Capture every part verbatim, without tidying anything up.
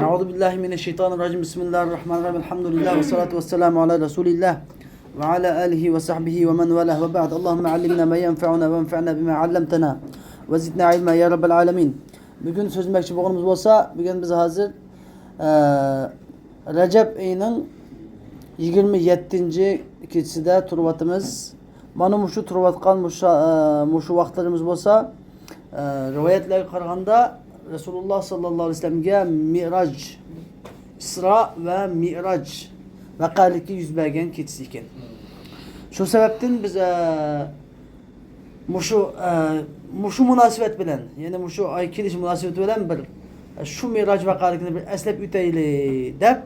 أعوذ بالله من الشيطان الرجيم. بسم الله الرحمن الرحيم. الحمد لله والصلاة والسلام على رسول الله وعلى آله وصحبه ومن والاه وبعد. اللهم علمنا ما ينفعنا وانفعنا بما علمتنا وزدنا علما يا رب العالمين. بۈگۈن سۆزلىمەكچى بولغىنىمىز بولسا، بۈگۈن بىز ھازىر، ئە، رەجەب ئېيىنىڭ يىگىرمە يەتتىنچى كېچىسىدە تۇرۇۋاتىمىز. مانا مۇشۇ تۇرۇۋاتقان مۇشۇ، ئە، مۇشۇ ۋاقىتلىرىمىز بولسا، ئە، رىۋايەتلەرگە قارىغاندا، رەسۇلۇللا ساللاللاھۇ ئەلەيھى ۋەسەللەمگە مىراج، ئىسرا ۋە مىراج ۋەقەلىكى يۈز بەرگەن كېچىسى ئىكەن. شۇ سەۋەبتىن بىز، ئە، مۇشۇ، ئە، مۇشۇ مۇناسىۋەت بىلەن، يەنى مۇشۇ ئاي كېلىش مۇناسىۋىتى بىلەن بىر، ئە، شۇ مىراج ۋەقەلىكىنى بىر ئەسلەپ ئۆتەيلى دەپ،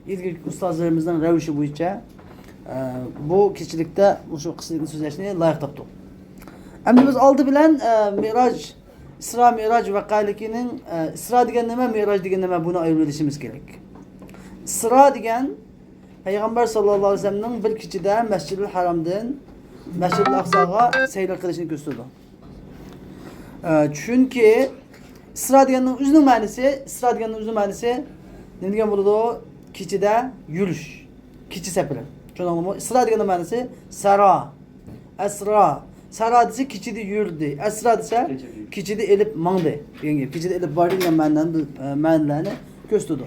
ئىلگىرىكى ئۇستازلىرىمىزنىڭ رەۋىشى بويىچە، ئە، بۇ كېچىلىكتە مۇشۇ قىسسىلىكنى سۆزلەشنى لايىق تاپتۇق. ئەمدى بىز ئالدى بىلەن، ئە، مىراج، ئىسرا مىراج ۋەقەلىكىنىڭ، ئە، ئىسرا دېگەن نېمە، مىراج دېگەن نېمە، بۇنى ئايرىۋېلىشىمىز كېرەك. ئىسرا دېگەن پەيغەمبەر ساللاللاھۇ ئەلەيھى ۋەسەللەمنىڭ بىر كېچىدە مەسجىدىل ھارامدىن مەسجىدىل ئەقساغا سەيلە قىلىشنى كۆرسىتىدۇ. ئە، چۈنكى ئىسرا دېگەننىڭ ئۆزىنىڭ مەنىسى، ئىسرا دېگەننىڭ ئۆزىنىڭ مەنىسى نېمە دېگەن بولىدۇ؟ كېچىدە يۈرۈش، كېچە سەپىرى. چۈشەندىڭلارمۇ؟ ئىسرا دېگەننىڭ مەنىسى سەرا، ئەسرا. سەرا دېسە كېچىدە يۈردى، ئەسرا دېسە كېچىدە ئېلىپ ماڭدى دېگەن گەپ. كېچىدە ئېلىپ باردى دېگەن مەنىنى، ئە، مەنىلەرنى كۆرسىتىدۇ.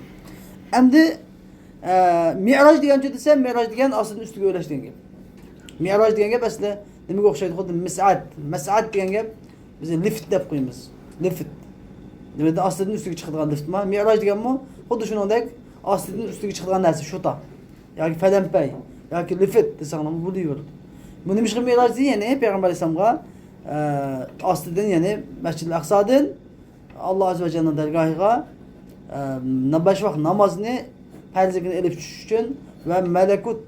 ئەمدى ئە، مىئراج دېگەنچۇ دېسە، مىئراج دېگەن ئاستىدىن ئۈستىگە ئۆرلەش دېگەن گەپ. مىئراج دېگەن گەپ ئەسلى نېمىگە ئوخشايدۇ؟ خۇددى مىسئەت. مەسئەت دېگەن گەپ بىز لىفت دەپ قويىمىز. لىفت. دېمەك، ئاستىدىن ئۈستىگە چىقىدىغان لىفتمۇ؟ مىئراج دېگەنمۇ خۇددى شۇنىڭدەك ئاستىدىن ئۈستىگە چىقىدىغان نەرسە، شۇتا. ياكى پەلەمپەي. ياكى لىفت دېسەڭلارمۇ بولۇۋېرىدۇ. بۇ نېمىشقا مىئراج دېدى؟ يەنى پەيغەمبەر ئەلەيھىسسالامغا، ئە، ئاستىدىن، يەنى مەسجىدىل ئەقسادىن ئاللا ئەززە ۋە جەللىنىڭ دەرگاھىغا، ئە، نا-، بەش ۋاق نامازنى پەرزلىكىنى ئېلىپ چۈشۈش ئۈچۈن ۋە مەلەكۇت،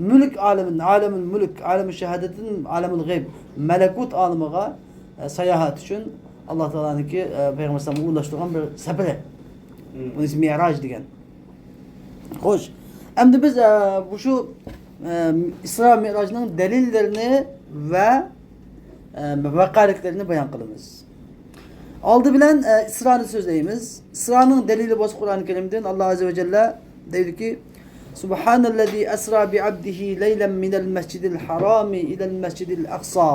مۈلۈك ئالىمىدىن، ئالەمۇل مۈلۈك، ئالەمۇ شاھادەتتىن ئالەمۇل غەيب، مەلەكۇت ئالىمىغا، ئە، ساياھەت ئۈچۈن ئاللا تائالانىڭكى، ئە، پەيغەمبەر ئەلەيھىسسالامغا ئۇلاشتۇرغان بىر سەپىرى. بۇنى ئىسمى مىئراج دېگەن. خوش. ئەمدى بىز، ئە، مۇشۇ، ئە، ئىسرا مىئراجنىڭ دەلىللىرىنى ۋە، ئە، ۋەقەلىكلىرىنى بايان قىلىمىز. ئالدى بىلەن، ئە، ئىسرانى سۆزلەيمىز. ئىسرانىڭ دەلىلى بولسا قۇرئان كەرىمدىن ئاللا ئەززە ۋە جەللە دەيدۇكى، سبحان الذي أسرى بعبده ليلا من المسجد الحرام إلى المسجد الأقصى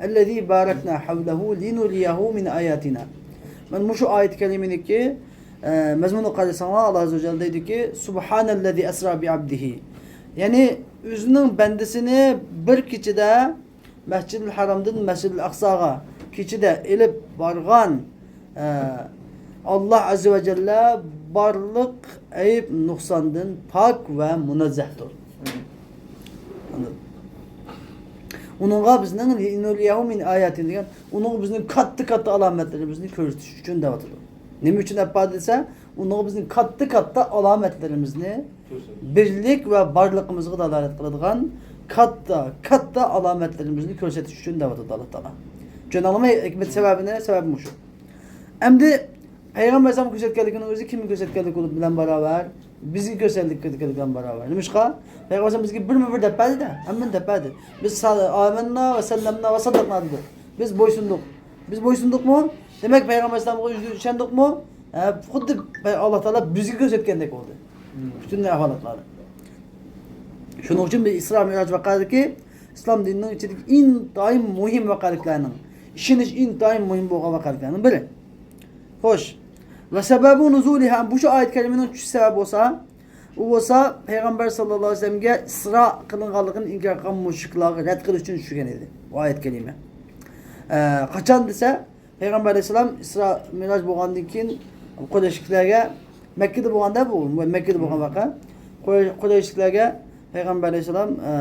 الذي باركنا حوله لنريه من آياتنا. مانا مۇشۇ ئايەت كەرىمىنىڭكى، ئە، مەزمۇنىغا قارىساڭلار، ئاللا ئەززە ۋە جەللە دەيدۇكى، سبحان الذي أسرى بعبده. يەنى ئۆزىنىڭ بەندىسىنى بىر كېچىدە مەسجىدىل ھارامدىن مەسجىدىل ئەقساغا كېچىدە ئېلىپ بارغان، ئە، ئاللا ئەززە ۋە جەللە بارلىق ئەيىب نۇقساندىن پاك ۋە مۇنەززەھتۇر. ئۇنىڭغا بىزنىڭ لىنۇرىيەھۇ مىن ئاياتىنا دېگەن، ئۇنىڭغا بىزنىڭ كاتتا-كاتتا ئالامەتلىرىمىزنى كۆرسىتىش ئۈچۈن دەۋاتىدۇ. نېمە ئۈچۈن ئەپپا دېسە، ئۇنىڭغا بىزنىڭ كاتتا-كاتتا ئالامەتلىرىمىزنى، بىرلىك ۋە بارلىقىمىزغا دالالەت قىلىدىغان كاتتا، كاتتا ئالامەتلىرىمىزنى كۆرسىتىش ئۈچۈن دەۋاتىدۇ ئاللا تائالا. چۈشەندىڭلارمۇ؟ ھېكمەت سەۋەبىنى، سەۋەبى مۇشۇ. ئەمدى پەيغەمبەر ئەلەيھىسسالام كۆرسەتكەنلىكىنىڭ ئۆزى كىمگە كۆرسەتكەنلىك بىلەن باراۋەر؟ بىزگە كۆرسەتكەنلىك بىلەن باراۋەر. نېمىشقا؟ پەيغەمبەر ئەلەيھىسسالام بىزگە بىرمۇ بىر دەپ بەردى-دە، ھەممىنى دەپ بەردى. بىز سا-، ئامەننا ۋە سەللەمنا ۋە سەددەقنا دېدۇق. بىز بويسۇندۇق. بىز بويسۇندۇقمۇ؟ دېمەك، پەيغەمبەر ئەلەيھىسسالامغا يۈز ئىشەندۇقمۇ؟ ھە، خۇددى پەي-، ئاللا تائالا بىزگە كۆرسەتكەندەك بولدى. پۈتۈن ئەھۋالاتلاردا. شۇنىڭ ئۈچۈن بىز ئىسرا مىراج ۋەقەدىكى ئىسلام دىنىنىڭ ئىچىدىكى ئىنتايىن مۇھىم ۋەقەلىكلەرنىڭ، ئىشىنىش ئىنتايىن مۇھىم بولغان ۋەقەلىكلەرنىڭ بىرى. خوش. ۋە سەبەبۇ نۇزۇلىھا، بۇ شۇ ئايەت كەرىمىنىڭ چۈشۈش سەۋەبى بولسا، ئۇ بولسا پەيغەمبەر ساللاللاھۇ ئەلەيھى ۋەسەللەمگە ئىسرا قىلىنغانلىقىنى ئىنكار قىلغان مۇشرىكلارغا رەت قىلىش ئۈچۈن چۈشكەن ئىدى. بۇ ئايەت كەرىمە. ئە، قاچان دېسە، پەيغەمبەر ئەلەيھىسسالام ئىسرا مىراج بولغاندىن كېيىن قۇرەيشلىكلەرگە، مەككىدە بولغاندا بۇ، مەككىدە بولغان ۋەقە. قۇرەي-، قۇرەيشلىكلەرگە پەيغەمبەر ئەلەيھىسسالام، ئە،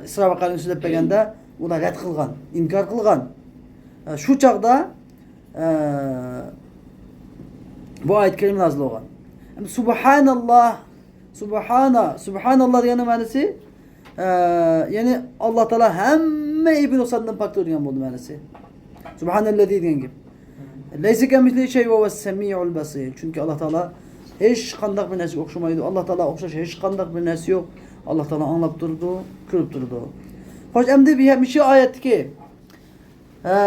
ئىسرا ۋەقەنى سۆزلەپ بەرگەندە ئۇلار رەت قىلغان، ئىنكار قىلغان. ئە، شۇ چاغدا، ئە، بۇ ئايەت كەرىمە نازىل بولغان. ئەمدى سۇبھاناللا، سۇبھانا، سۇبھاناللا دېگەننىڭ مەنىسى، ئە، يەنى ئاللا تائالا ھەممە ئەيىبى نۇقساندىن پاكتۇر دېگەن بولدى مەنىسى. سۇبھانەللەزى دېگەن گەپ. لەيسە كەمىسلىھى شەي ۋە ھۇۋەس سەمىئۇل بەسىر. چۈنكى ئاللا تائالا ھېچقانداق بىر نەرسىگە ئوخشىمايدۇ. ئاللا تائالا ئوخشاش ھېچقانداق بىر نەرسە يوق. ئاللا تائالا ئاڭلاپ تۇرىدۇ، كۆرۈپ تۇرىدۇ. خوش، ئەمدى بۇ يەر-، مۇشۇ ئايەتتىكى، ئە،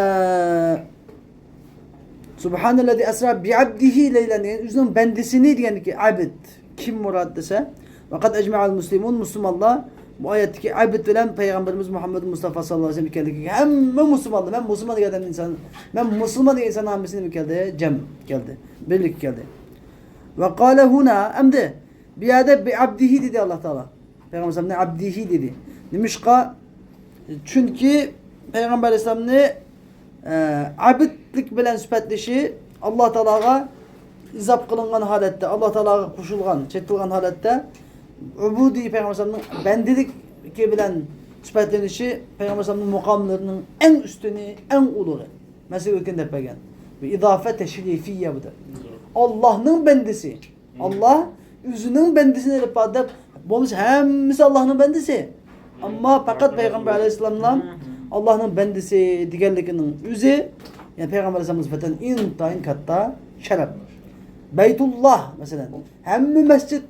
سبحان الذي أسرى بعبده ليلا دېگەن، ئۆزىنىڭ بەندىسىنى دېگەندىكى ئەبد كىم مۇراد دېسە، ۋەقەد ئەجمەئەل مۇسلىمۇن، مۇسۇلمانلار بۇ ئايەتتىكى ئەبد بىلەن پەيغەمبىرىمىز مۇھەممەد مۇستافا ساللاللاھۇ ئەلەيھى ۋەسەللەم ئىكەنلىكىگە ھەممە مۇسۇلمانلار، مەن مۇسۇلمان دېگەن ئادەم ئىنسان، مەن مۇسۇلمان دېگەن ئىنسان ھەممىسى نېمە كەلدى؟ جەم كەلدى. بىرلىككە كەلدى. ۋە قالە ھۇنا، ئەمدى بۇ يەردە بىئەبدىھى دېدى ئاللا تائالا. پەيغەمبەر ئەلەيھىسسالامنى ئەبدىھى دېدى. نېمىشقا؟ چۈنكى پەيغەمبەر ئەلەيھىسسالامنى، ئە، ئەبدلىك بىلەن سۈپەتلىشى ئاللا تائالاغا ئىزاپ قىلىنغان ھالەتتە، ئاللا تائالاغا قوشۇلغان، چېتىلغان ھالەتتە ئۇبۇدىي پەيغەمبەر ئەلەيھىسسالامنىڭ بەندىلىكى بىلەن سۈپەتلىنىشى پەيغەمبەر ئەلەيھىسسالامنىڭ مۇقاملىرىنىڭ ئەڭ ئۈستۈنى، ئەڭ ئۇلۇغى. مەسىلەن، ئۆتكەندە دەپ بەرگەن. بۇ ئىزافە تەشرىفىيە بۇ دەپ. ئاللانىڭ بەندىسى. ئاللا ئۆزىنىڭ بەندىسىنى ئېلىپ بار دەپ، بولمىسا ھەممىسى ئاللانىڭ بەندىسى. ئەمما پەقەت پەيغەمبەر ئەلەيھىسسالاملا ئاللانىڭ بەندىسى دېگەنلىكىنىڭ ئۆزى، يەنى پەيغەمبەر ئەلەيھىسسالامغا نىسبەتەن ئىنتايىن كاتتا شەرەپ. بەيتۇللا، مەسىلەن، ھەممە مەسچىت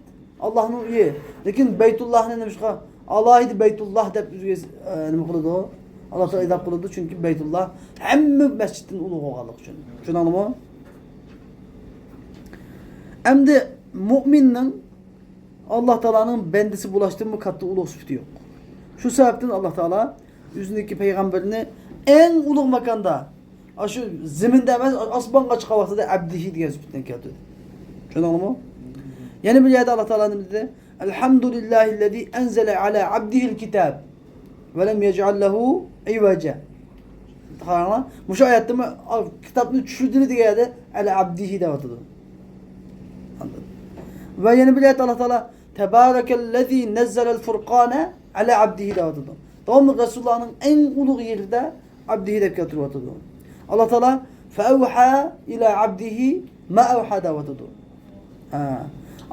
ئاللانىڭ ئۆيى. لېكىن بەيتۇللاھنى نېمىشقا ئالاھىدە بەيتۇللا دەپ ئۆزىگە، ئە، نېمە قىلىدۇ؟ ئاللا تائالا ئىزاپ قىلىدۇ، چۈنكى بەيتۇللا ھەممە مەسچىتتىن ئۇلۇغ بولغانلىقى ئۈچۈن. چۈشەندىڭلارمۇ؟ ئەمدى مۇئمىننىڭ ئاللا تائالانىڭ بەندىسى بولۇشتىنمۇ كاتتا ئۇلۇغ سۈپىتى يوق. شۇ سەۋەبتىن ئاللا تائالا ئۆزىنىڭكى پەيغەمبىرىنى ئەڭ ئۇلۇغ ماكاندا، ئاشۇ زېمىندا ئەمەس، ئاسمانغا چىققان ۋاقتىدا ئەبدىھى دېگەن سۈپەتتىن كەلتۈردى. چۈشەندىڭلارمۇ؟ يەنە بىر يەردە ئاللا تائالا نېمە دېدى؟ الحمد لله الذي أنزل على عبده الكتاب ولم يجعل له عوجا. قاراڭلار، مۇشۇ ئايەتتىمۇ، ئا، كىتابنى چۈشۈردى دېگەن يەردە ئەلە ئەبدىھى دەۋاتىدۇ. ۋە يەنە بىر ئايەتتە ئاللا تائالا تەبارەكەللەزى نەززەلەل فۇرقانە ئەلە ئەبدىھى دەۋاتىدۇ. داۋاملىق رەسۇلۇللانىڭ ئەڭ ئۇلۇغ يېرىدە ئەبدىھى دەپ كەلتۈرۈۋاتىدۇ. ئاللا تائالا فەئەۋھا ئىلە ئەبدىھى ما ئەۋھا دەۋاتىدۇ. ھە.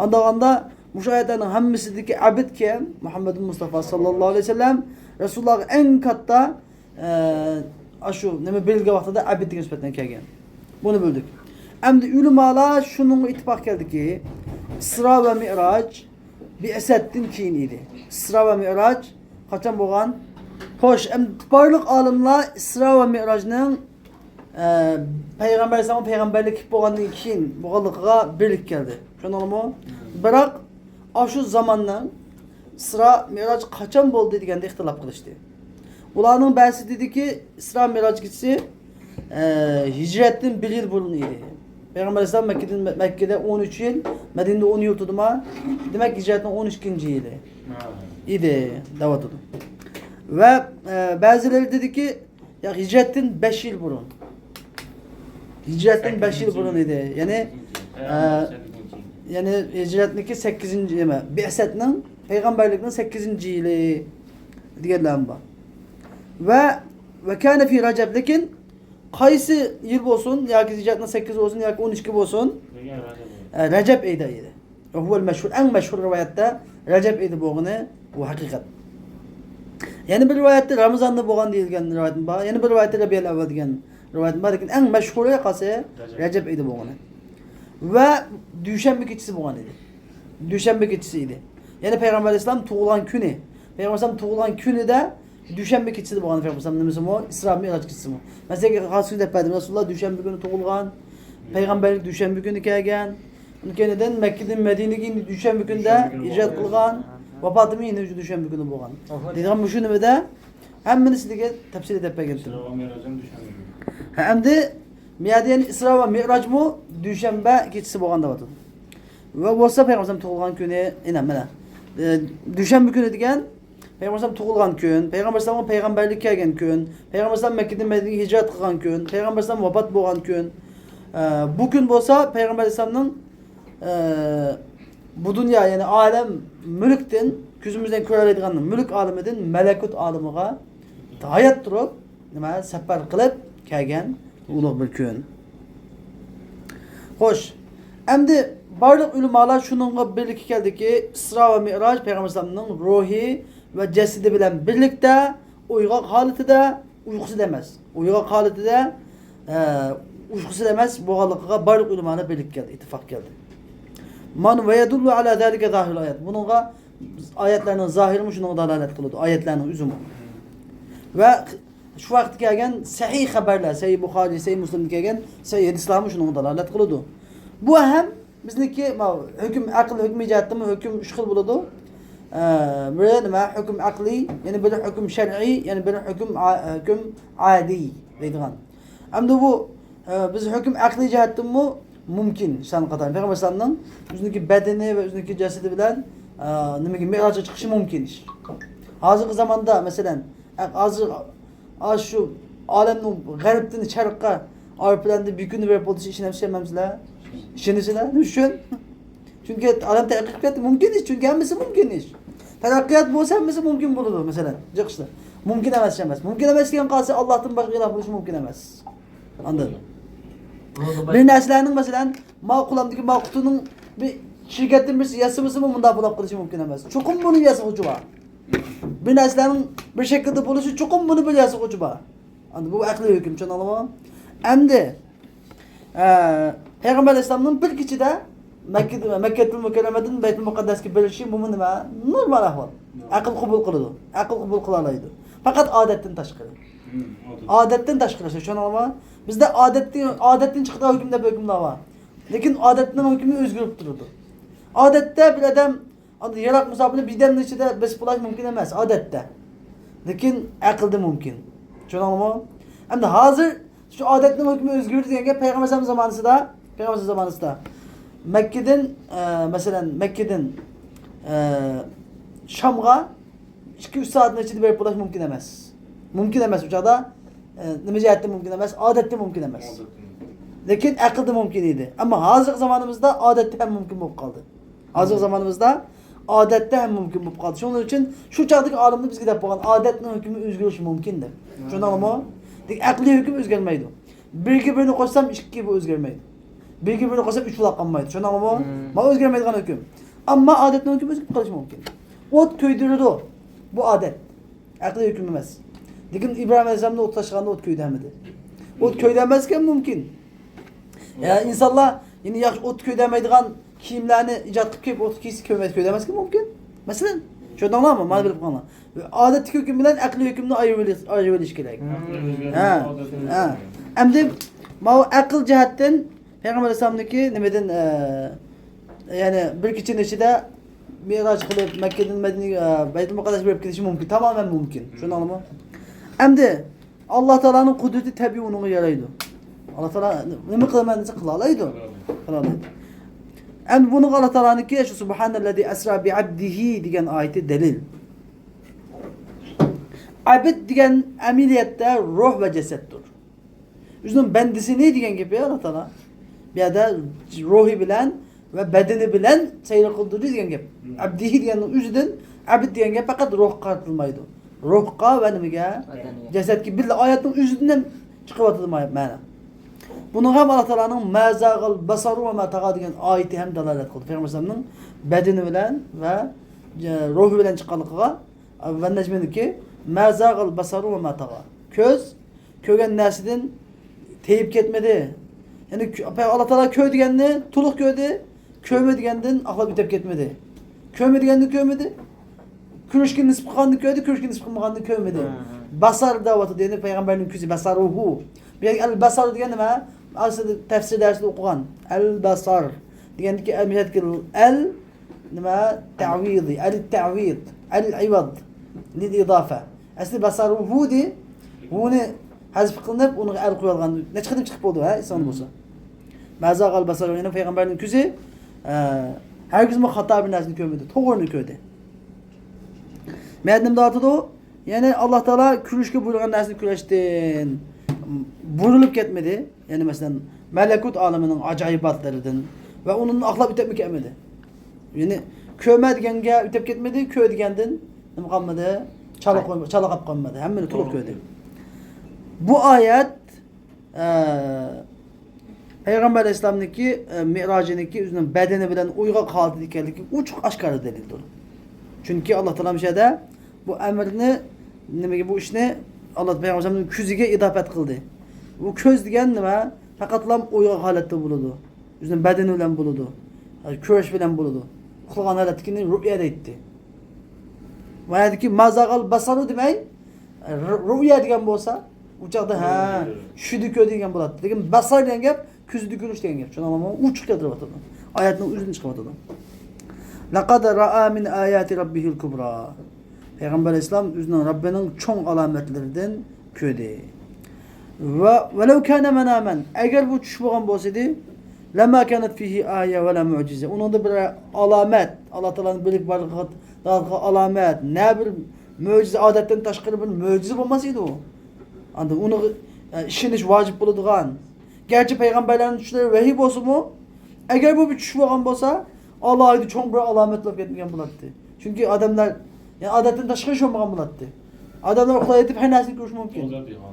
ئانداغاندا مۇشۇ ئايەتلەرنىڭ ھەممىسىدىكى ئەبد كىم؟ مۇھەممەد مۇستافا ساللاللاھۇ ئەلەيھى ۋەسەللەم رەسۇلۇللاغا ئەڭ كاتتا، ئە، ئاشۇ نېمە بېرىلگەن ۋاقتىدا ئەبد دېگەن سۈپەت بىلەن كەلگەن. بۇنى بىلدۇق. ئەمدى ئۆلىمالار شۇنىڭغا ئىتتىپاق كەلدىكى، ئىسرا ۋە مىئراج بىئسەتتىن كېيىن ئىدى. ئىسرا ۋە مىئراج قاچان بولغان؟ خوش، ئەمدى بارلىق ئالىملار ئىسرا ۋە مىئراجنىڭ ئە، پەيغەمبەر ئەلەيھىسسالام پەيغەمبەرلىك كېلىپ بولغاندىن كېيىن بولغانلىقىغا بىرلىك كەلدى. چۈشەندىڭلارمۇ؟ بىراق ئاشۇ زاماننىڭ ئىسرا مىئراج قاچان بولدى دېگەندە ئىختىلاپ قىلىشتى. ئۇلارنىڭ بەزىسى دېدىكى، ئىسرا مىئراج كېچىسى، ئە، ھىجرەتتىن بىر يىل بۇرۇن ئىدى. پەيغەمبەر ئەلەيھىسسالام مەككىدىن، مەككىدە ئون ئۈچ يىل، مەدىنىدە ئون يىل تۇردىما؟ دېمەك، ھىجرەتنىڭ ئون ئىككىنچى يىلى ئىدى دەۋاتىدۇ. ۋە، ئە، بەزىلەر دېدىكى، ياق، ھىجرەتتىن بەش يىل بۇرۇن. ھىجرەتتىن بەش يىل بۇرۇن ئىدى. يەنى، ئە، يەنى ھىجرەتنىڭكى سەككىزىنچى، نېمە، بىئسەتنىڭ، پەيغەمبەرلىكنىڭ سەككىزىنچى يىلى دېگەنلەرمۇ بار. ۋە، ۋە كانە فى رەجەب، لېكىن قايسى يىل بولسۇن، ياكى ھىجرەتنىڭ سەككىز بولسۇن، ياكى ئون ئىككى بولسۇن، ئە، رەجەب ئېيىدا ئىدى. ۋە ھۇۋەل مەشھۇر، ئەڭ مەشھۇر رىۋايەتتە رەجەب ئېيىدا بولغىنى بۇ ھەقىقەت. يەنە بىر رىۋايەتتە رامىزاندا بولغان دېيىلگەن رىۋايەتمۇ بار، يەنە بىر رىۋايەتتە رەبىئەل ئەۋۋەل دېگەن رىۋايەتمۇ بار، لېكىن ئەڭ مەشھۇرى قايسى؟ رەجەب ئېيىدا بولغىنى. ۋە دۈشەنبە كېچىسى بولغان ئىدى. دۈشەنبە كېچىسى ئىدى. يەنى پەيغەمبەر ئەلەيھىسسالام تۇغۇلغان كۈنى. پەيغەمبەر ئەلەيھىسسالام تۇغۇلغان كۈنىدە دۈشەنبە كېچىسىدە بولغان پەيغەمبەر ئەلەيھىسسالام نېمىسىمۇ؟ ئىسرا مىئراج كېچىسىمۇ. مەسىلەن، خاس كۈن دەپ بەردىم، رەسۇلۇللا دۈشەنبە كۈنى تۇغۇلغان، پەيغەمبەرلىك دۈشەنبە كۈنى كەلگەن. ئۇنىڭ كەينىدىن مەككىدىن مەدىنىگە ئەمدى دۈشەنبە كۈندە ھىجرەت قىلغان، ۋاپاتىمۇ يەنە شۇ دۈشەنبە كۈنى بولغان. دەيدىغان مۇشۇ نېمىدە ھەممىنى سىلىگە تەپسىلىي دەپ بەرگەنتىم. ھە، ئەمدى مۇ يەردە يەنە ئىسرا ۋە مىئراجمۇ دۈشەنبە كېچىسى بولغان دەۋاتىدۇ. ۋە بولسا پەيغەمبەر ئەلەيھىسسالام تۇغۇلغان كۈنى، ئىنە، مانا، ئە، دۈشەنبە كۈنى دېگەن پەيغەمبەر ئەلەيھىسسالام تۇغۇلغان كۈن، پەيغەمبەر ئەلەيھىسسالامغا پەيغەمبەرلىك كەلگەن كۈن، پەيغەمبەر ئەلەيھىسسالام مەككىدىن مەدىنىگە ھىجرەت قىلغان كۈن، پەيغەمبەر ئەلەيھىسسالام ۋاپات بولغان كۈن. ئە، بۇ كۈن بولسا پەيغەمبەر ئەلەيھىسسالامنىڭ، ئە، بۇ دۇنيا، يەنى ئالەم مۈلۈكتىن، كۆزىمىز بىلەن كۆرەلەيدىغان مۈلۈك ئالىمىدىن مەلەكۇت ئالىمىغا ھايات تۇرۇپ، نېمە، سەپەر قىلىپ كەلگەن ئۇلۇغ بىر كۈن. خوش، ئەمدى بارلىق ئۆلىمالار شۇنىڭغا بىرلىككە كەلدىكى، ئىسرا ۋە مىئراج پەيغەمبەر ئەلەيھىسسالامنىڭ روھى ۋە جەسىتى بىلەن بىرلىكتە ئويغاق ھالىتىدە، ئۇيقۇسىدا ئەمەس، ئويغاق ھالىتىدە، ئە، ئۇيقۇسىدا ئەمەس بولغانلىقىغا بارلىق ئۆلىمالار بىرلىككە كەلدى، ئىتتىپاق كەلدى. مانا، ۋە يەدۇللۇ ئەلا زالىكە زاھىرۇل ئايات. بۇنىڭغا ئايەتلەرنىڭ زاھىرىمۇ شۇنىڭغا دالالەت قىلىدۇ، ئايەتلەرنىڭ ئۆزىمۇ. ۋە شۇ ۋاقىتتا كەلگەن سەھىھ خەۋەرلەر، سەھىھ بۇخارىي، سەھىھ مۇسلىمدا كەلگەن سەھىھ ھەدىسلەرمۇ شۇنىڭغا دالالەت قىلىدۇ. بۇ ھەم بىزنىڭكى، ماۋۇ ھۆكۈم، ئەقىل ھۆكمى جەھەتتىنمۇ ھۆكۈم ئۈچ خىل بولىدۇ. ئە، بىرى نېمە؟ ھۆكۈم ئەقلىي، يەنە بىرى ھۆكۈم شەرئىي، يەنە بىرى ھۆكۈم ئا-، ھۆكۈم ئادىي دەيدىغان. ئەمدى بۇ، ئە، بىز ھۆكۈم ئەقلىي جەھەتتىنمۇ مۇمكىن، ئىسلام قاتارى پەيغەمبەر ئەلەيھىسسالامنىڭ ئۆزىنىڭكى بەدىنى ۋە ئۆزىنىڭكى جەسىتى بىلەن، ئە، نېمىگە، مىئراجغا چىقىشى مۇمكىن ئىش. ھازىرقى زاماندا، مەسىلەن، ئە، ھازىر ئاشۇ ئالەمنىڭ غەربتىن شەرققە ئايروپىلاندا بىر كۈندە بېرىپ بولىدۇ، ئىشىنەمسىلەر، ئىشىنەمسىلەر؟ ئىشىنىسىلەر؟ نېمە ئۈچۈن؟ چۈنكى ئادەم تەرەققىي قىلىپ كەتتى، مۇمكىن ئىش، چۈنكى ھەممىسى مۇمكىن ئىش. تەرەققىيات بولسا ھەممىسى مۇمكىن بولىدۇ، مەسىلەن، جىق ئىشلار. مۇمكىن ئەمەس ئىش ئەمەس. مۇمكىن ئەمەس دېگەن قالسا ئاللاھتىن باشقا ئىلاھ بولۇشى مۇمكىن ئەمەس. ئاندىن بىر نەرسىلەرنىڭ، مەسىلەن، ما قولۇمدىكى ما قۇتىنىڭ بىر شىركەتتىن بىرسى ياسىمىسىمۇ مۇنداق بولۇپ قېلىشى مۇمكىن ئەمەس. چوقۇم بۇنى ياسىغۇچى بار. بىر نەرسىلەرنىڭ بىر شەكىلدە بولۇشى، چوقۇم بۇنى بىر ياسىغۇچى بار. ئاندىن بۇ ئەقلىي ھۆكۈم، چۈشەندىڭلارمۇ؟ ئەمدى ئە، پەيغەمبەر ئەلەيھىسسالامنىڭ بىر كېچىدە مەككە، مەككەتۇل مۇكەررەمەدىن بەيتۇل مۇقەددەسكە بېرىشى، بۇمۇ نېمە؟ نورمال ئەھۋال. ئەقىل قوبۇل قىلىدۇ. ئەقىل قوبۇل قىلالايدۇ. پەقەت ئادەتتىن تاشقىرى. ئادەتتىن تاشقىرى، چۈشەندىڭلارمۇ؟ بىزدە ئادەتتىن، ئادەتتىن چىقىدىغان ھۆكۈم دەپ ھۆكۈملەر بار. لېكىن ئادەتنىڭ ھۆكمى ئۆزگىرىپ تۇرىدۇ. ئادەتتە بىر ئادەم ئاندىن يىراق مۇساپىنى بىردەمنىڭ ئىچىدە بېسىپ بولۇش مۇمكىن ئەمەس، ئادەتتە. لېكىن ئەقىلدە مۇمكىن. چۈشەندىڭلارمۇ؟ ئەمدى ھازىر شۇ ئادەتنىڭ ھۆكمى ئۆزگىرىدۇ دېگەن گەپ پەيغەمبەر ئەلەيھىسسالام زامانىسىدا، پەيغەمبەر ئەلەيھىسسالام زامانىسىدا مەككىدىن، ئە، مەسىلەن، مەككىدىن، ئە، شامغا ئىككى، ئۈچ سائەتنىڭ ئىچىدە بېرىپ بولۇش مۇمكىن ئەمەس. مۇمكىن ئەمەس ئۇ چاغدا، ئە، نېمە جەھەتتە مۇمكىن ئەمەس؟ ئادەتتە مۇمكىن ئەمەس. لېكىن ئەقىلدە مۇمكىن ئىدى. ئەمما ھازىرقى زامانىمىزدا ئادەتتە ھەم مۇمكىن بولۇپ قالدى. ھازىرقى زامانىمىزدا ئادەتتە ھەم مۇمكىن بولۇپ قالدى. شۇنىڭ ئۈچۈن شۇ چاغدىكى ئالىملار بىزگە دەپ قويغان، ئادەتنىڭ ھۆكمى ئۆزگىرىشى مۇمكىن دەپ. چۈشەندىڭلارمۇ؟ لېكىن ئەقلىي ھۆكۈم ئۆزگەرمەيدۇ. بىرگە بىرنى قوشسام ئىككى، بۇ ئۆزگەرمەيدۇ. بىرگە بىرنى قوشسام ئۈچ بولا قالمايدۇ. چۈشەندىڭلارمۇ؟ مانا ئۆزگەرمەيدىغان ھۆكۈم. ئەمما ئادەتنىڭ ھۆكمى ئۆزگىرىپ قېلىشى مۇمكىن. ئوت كۆيدۈرىدۇ. بۇ ئادەت. ئەقلىي ھۆكۈم ئەمەس. لېكىن ئىبراھىم ئەلەيھىسسالامنى ئوت تاشلىغاندا ئوت كۆيدۈرمىدى. ئوت كۆيدۈرمەسكەن مۇمكىن. يا ئىنسانلار يەنە ياخشى ئوت كۆيدۈرمەيدىغان كىيىملەرنى ئىجاد قىلىپ كىيىپ ئوت كىيسە كۆيمەس، كۆيدۈرمەسكەن مۇمكىن. مەسىلەن، چۈشەندىڭلارمۇ؟ مانا بىلىپ قالىڭلار. ئادەتتىكى ھۆكۈم بىلەن ئەقلىي ھۆكۈمنى ئايرىۋېلىش، ئايرىۋېلىش كېرەك. ھە، ھە. ئەمدى ماۋۇ ئەقىل جەھەتتىن پەيغەمبەر ئەلەيھىسسالامنىڭكى نېمىدىن، ئە، يەنى بىر كېچىنىڭ ئىچىدە مىراج قىلىپ، مەككىدىن مەدىنىگە، ئە، بەيتۇل مۇقەددەسكە بېرىپ كېلىشى مۇمكىن. تامامەن مۇمكىن. شۇنداقمۇ؟ ئەمدى ئاللا تائالانىڭ قۇدرىتى تەبىئىي ئۇنىڭغا يارايدۇ. ئاللا تائالا نېمە قىلىمەن دېسە قىلالايدۇ. قىلالايدۇ. ئەمدى بۇنىڭغا ئاللا تائالانىڭكى شۇ سۇبھانەللەزى ئەسرا بىئەبدىھى دېگەن ئايىتى دەلىل. ئەبد دېگەن ئەمەلىيەتتە روھ ۋە جەسەتتۇر. ئۆزىنىڭ بەندىسىنى دېگەن گېپى ئاللا تائالا. بۇ يەردە روھى بىلەن ۋە بەدىنى بىلەن سەير قىلدۇردى دېگەن گەپ. ئەبدىھى دېگەننىڭ ئۆزىدىن، ئەبد دېگەن گەپ پەقەت روھقا قارىتىلمايدۇ. روھقا ۋە نېمىگە؟ بەدەنگە. جەسەتكە بىللە ئايەتنىڭ ئۆزىدىن ھەم چىقىۋاتىدۇ مە-، مەنە. بۇنىڭغا ھەم ئاللا تائالانىڭ ما زاغەل بەسەرۇ ۋە ما تەغا دېگەن ئايىتى ھەم دالالەت قىلدى. پەيغەمبەر ئەلەيھىسسالامنىڭ بەدىنى بىلەن ۋە، ئە، روھى بىلەن چىققانلىقىغا، ۋە نەجمىنىڭكى ما زاغەل بەسەرۇ ۋە ما تەغا. كۆز كۆرگەن نەرسىدىن تېيىپ كەتمىدى. يەنى كۆ-، ئاللا تائالا كۆر دېگەننى تولۇق كۆردى، كۆرمە دېگەندىن ئاقلاپ ئۆتۈپ كەتمىدى. كۆرمە دېگەننى كۆرمىدى. كۆرۈشكە نېسىپ قىلغاننى كۆردى، كۆرۈشكە نېسىپ قىلمىغاننى كۆرمىدى. ھە، ھە. بەسەر دەۋاتىدۇ، يەنى پەيغەمبەرنىڭ كۆزى، بەسەرۇھۇ. بۇ يەردىكى ئەل بەسەر دېگەن نېمە؟ ئەسلىدە تەپسىر دەرسىدە ئوقۇغان. ئەل بەسەر دېگەندىكى ئەل، ئەل نېمە؟ تەئۋىدى، ئەل تەئۋىد، ئەل ئىۋەد، لىل ئىزافە. ئەسلى بەسەرۇھۇ دى، ھۇنى ھەزپ قىلىنىپ، ئۇنىڭغا ئەل قويۇلغان. نەچچە قېتىم چىقىپ بولدى، ھە، ئېسىڭدە بولسا. ما زاغەل بەسەرۇ، يەنى پەيغەمبەرنىڭ كۆزى، ئە، ھەرگىزمۇ خاتا بىر نەرسىنى كۆرمىدى، توغرىنى كۆردى. مەدىنىمدا ئاتىدۇ، يەنى ئاللا تائالا كۆرۈشكە بۇيرۇغان نەرسىنى كۆرۈشتىن بۇرۇلۇپ كەتمىدى. يەنى مەسىلەن، مەلەكۇت ئالىمىنىڭ ئاجايىباتلىرىدىن ۋە ئۇنىڭدىن ئاقلاپ ئۆتۈپمۇ كەتمىدى. يەنى كۆرمە دېگەنگە ئۆتۈپ كەتمىدى، كۆر دېگەندىن نېمە قالمىدى؟ چالا قويما-، چالا قاپ قالمىدى. ھەممىنى تولۇق كۆردى. بۇ ئايەت، ئە، پەيغەمبەر ئەلەيھىسسالامنىڭكى، ئە، مىئراجىنىڭكى ئۆزىنىڭ بەدىنى بىلەن ئويغاق ھالىتىدە ئىكەنلىكى ئوچۇق ئاشكارا دەلىلدۇر. چۈنكى ئاللا تائالا مۇشۇ يەردە بۇ ئەمرنى، نېمىگە، بۇ ئىشنى ئاللا پەيغەمبەرنىڭ كۆزىگە ئىزاپەت قىلدى. بۇ كۆز دېگەن نېمە؟ پەقەتلا ئويغاق ھالەتتە بولىدۇ. ئۆزىنىڭ بەدىنى بىلەن بولىدۇ. كۆرۈش بىلەن بولىدۇ. ئۇخلىغان ھالەتتىكىنى رۇئيە دەيتتى. ما يەردىكى ما زاغەل بەسەرۇ دېمەي، رۇ-، رۇئيا دېگەن بولسا، ئۇ چاغدا، ھە، چۈشىدە كۆردى دېگەن بولاتتى. لېكىن بەسەر دېگەن گەپ كۆزىدە كۆرۈش دېگەن گەپ. شۇنىڭ بىلەن ئۇچۇق كەلتۈرۈۋاتىدۇ. ئايەتنىڭ ئۆزىدىن چىقىۋاتىدۇ. لقد رأى من آيات ربه الكبرى. پەيغەمبەر ئەلەيھىسسالام ئۆزىنىڭ رەببىنىڭ چوڭ ئالامەتلىرىدىن كۆردى. ۋە ولو كان مناما، ئەگەر بۇ چۈش بولغان بولسىدى، لما كانت فيه آية ولا معجزة، ئۇنىڭدا بىر ئالامەت، ئاللا تائالانىڭ بىرلىك بارلىقىغا دائىر ئالامەت، نە بىر مۆجىزە، ئادەتتىن تاشقىرى بىر مۆجىزە بولماس ئىدى ئۇ. ئاندىن ئۇنىڭغا، ئە، ئىشىنىش ۋاجىپ بولىدىغان. گەرچە پەيغەمبەرلەرنىڭ چۈشلىرى ۋەھىي بولسىمۇ، ئەگەر بۇ بىر چۈش بولغان بولسا، ئالاھىدە چوڭ بىر ئالامەت بولۇپ كەتمىگەن بولاتتى. چۈنكى ئادەملەر، يەنى ئادەتتىن تاشقىرى ئىش بولمىغان بولاتتى. ئادەملەر ئۇخلاۋېتىپ ھەر نەرسىنى كۆرۈشى مۇمكىن.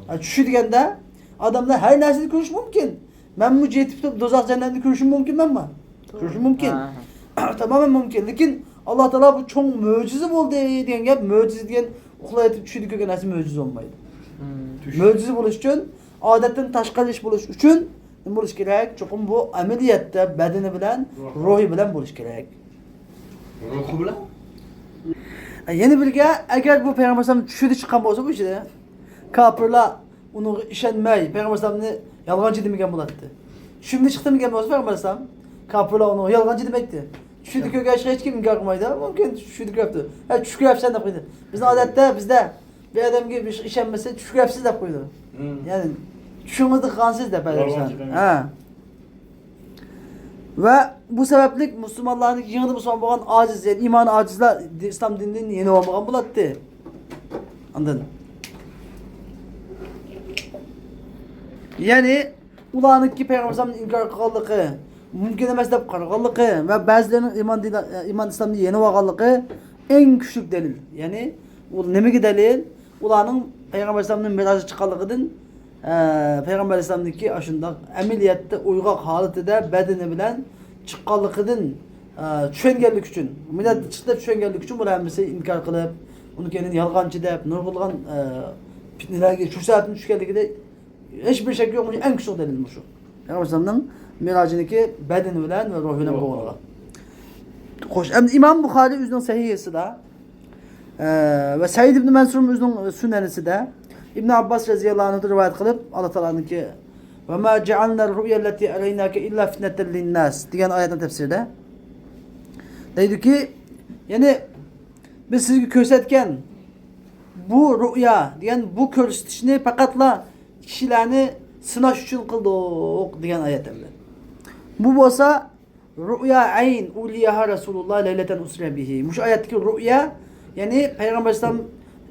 ھە، چۈش دېگەندە ئادەملەر ھەر نەرسىنى كۆرۈشى مۇمكىن. مەنمۇ يېتىپ تۇرۇپ دوزاخ جەننەتنى كۆرۈشۈم مۇمكىن مەنمۇ. كۆرۈشۈم مۇمكىن. ھە، ھە. تامامەن مۇمكىن. لېكىن ئاللا تائالا بۇ چوڭ مۆجىزە بولدى دېگەن گەپ، مۆجىزە دېگەن ئۇخلاۋېتىپ چۈشىدە كۆرگەن نەرسە مۆجىزە بولمايدۇ. مم. چۈش. مۆجىزە بولۇش ئۈچۈن، ئادەتتىن تاشقىرى ئىش بولۇش ئۈچۈن نېمە بولۇش كېرەك؟ چوقۇم بۇ ئەمەلىيەتتە بەدىنى بىلەن، روھ. روھى بىلەن بولۇش كېرەك. روھى بىلەن؟ يەنە بىرگە، ئەگەر بۇ پەيغەمبەر ئەلەيھىسسالام چۈشىدە چىققان بولسا بۇ ئىچىدە، كاپىرلار ئۇنىڭغا ئىشەنمەي، پەيغەمبەر ئەلەيھىسسالامنى يالغانچى دېمىگەن بولاتتى. چۈشۈمدە چىقتى دېگەن بولسا پەيغەمبەر ئەلەيھىسسالام، كاپىرلار ئۇنىڭغا يالغانچى دېمەيتتى. چۈشىدە كۆرگەچ ھېچكىم ئىنكار قىلمايدۇ. مۇمكىن چۈشىدە كۆرۈپتۇ. ھە، چۈش كۆرۈپسەن دەپ قويدى. بىزنىڭ ئادەتتە، بىزدە بىر ئادەمگە بىر ئىشەنمىسە، چۈش كۆرۈپسىز دەپ قويىدۇ. مم. يەنى، چۈشىڭىزدە قىلغانسىز دەپ يالغانچى ئەدەپسىز. دېمەيدۇ. ھە. ۋە بۇ سەۋەبلىك مۇسۇلمانلارنىڭ يېڭىدا مۇسۇلمان بولغان ئاجىز، يەنى ئىمانى ئاجىزلار ئىسلام دىنىدىن يېنىۋالمىغان بولاتتى. ئاندىن، يەنى ئۇلارنىڭكى پەيغەمبەر ئەلەيھىسسالامنى ئىنكار قىلغانلىقى، مۇمكىن ئەمەس دەپ قارىغانلىقى ۋە بەزىلەرنىڭ ئىمان دىنى، ئىمان ئىسلامنى يېنىۋالغانلىقى ئەڭ كۈچلۈك دەلىل. يەنى ئۇ نېمىگە دەلىل؟ ئۇلارنىڭ پەيغەمبەر ئەلەيھىسسالامنىڭ مىراجغا چىققانلىقىدىن، ئە، پەيغەمبەر ئەلەيھىسسالامنىڭكى ئاشۇنداق ئەمەلىيەتتە ئويغاق ھالىتىدە بەدىنى بىلەن چىققانلىقىدىن، ئە، چۈشەنگەنلىكى ئۈچۈن، مىراجغا چىقتى دەپ چۈشەنگەنلىكى ئۈچۈن بۇلار ھەممىسى ئىنكار قىلىپ، ئۇنىڭ كەينىدىن يالغانچى دەپ، نۇرغۇنلىغان، ئە، پىتنىلەرگە، شۇ سەۋەبتىن چۈشكەنلىكىدە ھېچبىر شەك يوق، مۇشۇ ئەڭ كۈچلۈك دەلىل مۇشۇ. پەيغەمبەر ئەلەيھىسسالامنىڭ مىراجىنىڭكى بەدىنى بىلەن ۋە روھى بىلەن بولغانلىقى. خوش، ئەمدى ئىمام بۇخارىي ئۆزىنىڭ سەھىھىسىدە، ئە، ۋە سەئىد ئىبن مەنسۇر ئۆزىنىڭ سۈنەنىسىدە ئىبن ئابباس رەزىياللاھۇ ئەنھۇدىن رىۋايەت قىلىپ، ئاللا تائالانىڭكى، «وما جعلنا الرؤيا التي أريناك إلا فتنة للناس» دېگەن ئايەتنىڭ تەپسىرىدە دەيدۇكى، يەنى بىز سىزگە كۆرسەتكەن بۇ رۇئيا دېگەن بۇ كۆرسىتىشنى پەقەتلا كىشىلەرنى سىناش ئۈچۈن قىلدۇق دېگەن ئايەت ئەمدى. بۇ بولسا رۇئيا ئەين ئۇرىيەھا رەسۇلۇللا لەيلەتەن ئۇسرىيە بىھى. مۇشۇ ئايەتتىكى رۇئيا، يەنى پەيغەمبەر ئەلەيھىسسالام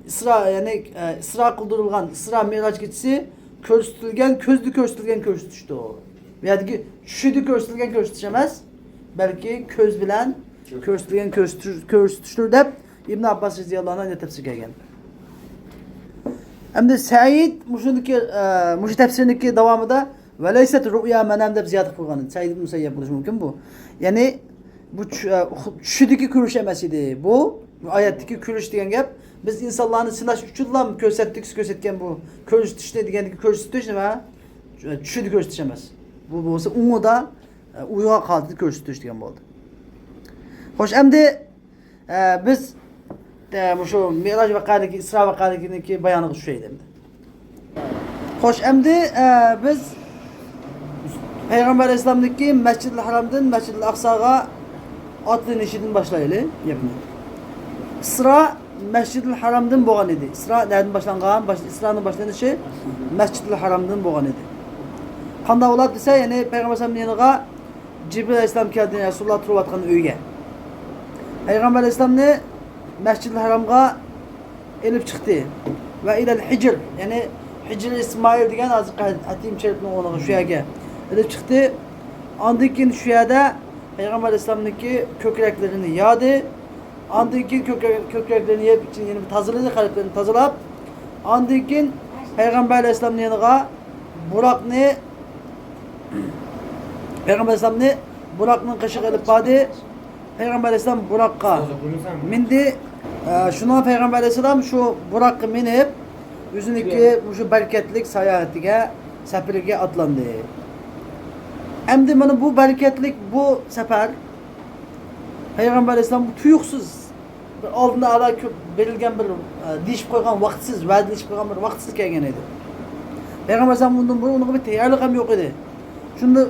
ئىسرا، يەنى، ئە، ئىسرا قىلدۇرۇلغان ئىسرا مىراج كېچىسى كۆرسىتىلگەن، كۆزدە كۆرسىتىلگەن كۆرسىتىشتۇر. بۇ يەردىكى چۈشىدە كۆرسىتىلگەن كۆرسىتىش ئەمەس، بەلكى كۆز بىلەن كۆرسىتىلگەن كۆرسىتىش، كۆرسىتىشتۇر دەپ ئىبن ئابباس رەزىياللاھۇ ئەنھۇ تەپسىر كەلگەن. ئەمدى سەئىد مۇشۇنىڭكى، ئە، مۇشۇ تەپسىرنىڭكى داۋامىدا ۋەلەيسەت رۇئيا مەنام دەپ زىيادە قىلغان ئىدى. سەئىد ئىبن مۇسەييەب بولۇشى مۇمكىن بۇ. يەنى بۇ چۈ-، ئە، خۇ-، چۈشىدىكى كۆرۈش ئەمەس ئىدى. بۇ ئايەتتىكى كۆرۈش دېگەن گەپ، بىز ئىنسانلارنى سىناش ئۈچۈنلا كۆرسەتتۇق، سىز كۆرسەتكەن بۇ كۆرسىتىشنى دېگەندىكى كۆرسىتىش نېمە؟ چۈشىدە كۆرسىتىش ئەمەس. بۇ بولسا ئوڭىدا، ئە، ئويغاق ھالەتتە كۆرسىتىش دېگەن بولدى. خوش، ئەمدى ئە، بىز، ئە، مۇشۇ مىراج ۋەقەلىكى، ئىسرا ۋەقەلىكىنىڭكى بايانىغا چۈشەيلى ئەمدى. خوش، ئەمدى، ئە، بىز پەيغەمبەر ئەلەيھىسسالامنىڭكى مەسجىدىل ھارامدىن مەسجىدىل ئەقساغا ئاتلىنىشىدىن باشلايلى گەپنى. ئىسرا مەسجىدىل ھارامدىن بولغان ئىدى. ئىسرا نەدىن باشلانغان؟ باش-، ئىسرانىڭ باشلىنىشى مەسجىدىل ھارامدىن بولغان ئىدى. قانداق بولۇپ دېسە، يەنى پەيغەمبەر ئەلەيھىسسالامنىڭ يېنىغا جىبرىل ئەلەيھىسسالام كەلدى، رەسۇلۇللا تۇرۇۋاتقان ئۆيگە. پەيغەمبەر ئەلەيھىسسالامنى مەسجىدىل ھارامغا ئېلىپ چىقتى. ۋە ئىلەل ھىجر، يەنى ھىجر ئىسمائىل دېگەن ھازىرقى ھەتىم شەرىپنىڭ ئورنىغا شۇ يەرگە ئېلىپ چىقتى. ئاندىن كېيىن شۇ يەردە پەيغەمبەر ئەلەيھىسسالامنىڭكى كۆكرەكلىرىنى يادى. ئاندىن كېيىن كۆكرەك-، كۆكرەكلىرىنى يېيىپ، ئىچىنى يەنە بىر تازىلىدى، قەلبلىرىنى تازىلاپ. ئاندىن كېيىن پەيغەمبەر ئەلەيھىسسالامنىڭ يېنىغا بۇراقنى، پەيغەمبەر ئەلەيھىسسالامنى بۇراقنىڭ قېشىغا ئېلىپ باردى. پەيغەمبەر ئەلەيھىسسالام بۇراققا مىندى. ئە، شۇنىڭ پەيغەمبەر ئەلەيھىسسالام شۇ بۇراققا مىنىپ، ئۆزىنىڭكى مۇشۇ بەرىكەتلىك ساياھىتىگە، سەپىرىگە ئاتلاندى. ئەمدى مانا بۇ بەرىكەتلىك بۇ سەپەر پەيغەمبەر ئەلەيھىسسالام تۇيۇقسىز، بىر ئالدىن ئالا كۆپ بېرىلگەن بىر، ئە، دېيىشىپ قويغان ۋاقىتسىز، ۋەدىلىشىپ قويغان بىر ۋاقىتسىز كەلگەن ئىدى. پەيغەمبەر ئەلەيھىسسالام ئۇندىن بۇرۇن ئۇنىڭغا بىر تەييارلىق ھەم يوق ئىدى. شۇندا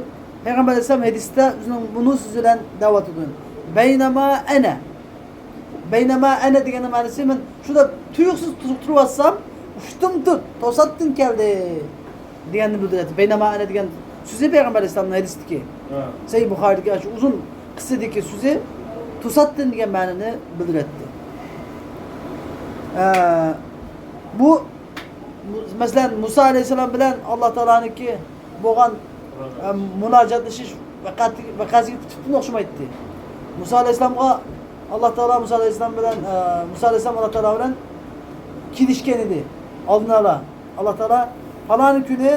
پەيغەمبەر ئەلەيھىسسالام ھەدىستە ئۆزىنىڭ بۇنىڭ سۆزى بىلەن دەۋاتىدۇ. بەينەما ئەنە. بەينەما ئەنە دېگەننىڭ مەنىسى، مەن شۇنداق تۇيۇقسىز تۇرۇپ، تۇرۇۋاتسام، ئۇشتۇمتۇت، توساتتىن كەلدى دېگەننى بىلدۈرەتتى. بەينەما ئەنە دېگەن سۆزى پەيغەمبەر ئەلەيھىسسالامنىڭ ھەدىستىكى، ھە، سەھىھ بۇخارىدىكى ئاشۇ ئۇزۇن قىسسىدىكى سۆزى توساتتىن دېگەن مەنىنى بىلدۈرەتتى. ئە، بۇ، مەسىلەن، مۇسا ئەلەيھىسسالام بىلەن ئاللا تائالانىڭكى بولغان، ئە، مۇناجاتلىشىش ۋەقەتى-، ۋەقەسىگە تۈپتىن ئوخشىمايتتى. مۇسا ئەلەيھىسسالامغا ئاللا تائالا، مۇسا ئەلەيھىسسالام بىلەن، ئە، مۇسا ئەلەيھىسسالام ئاللا تائالا بىلەن كېلىشكەن ئىدى. ئالدىن ئالا ئاللا تائالا پالانى كۈنى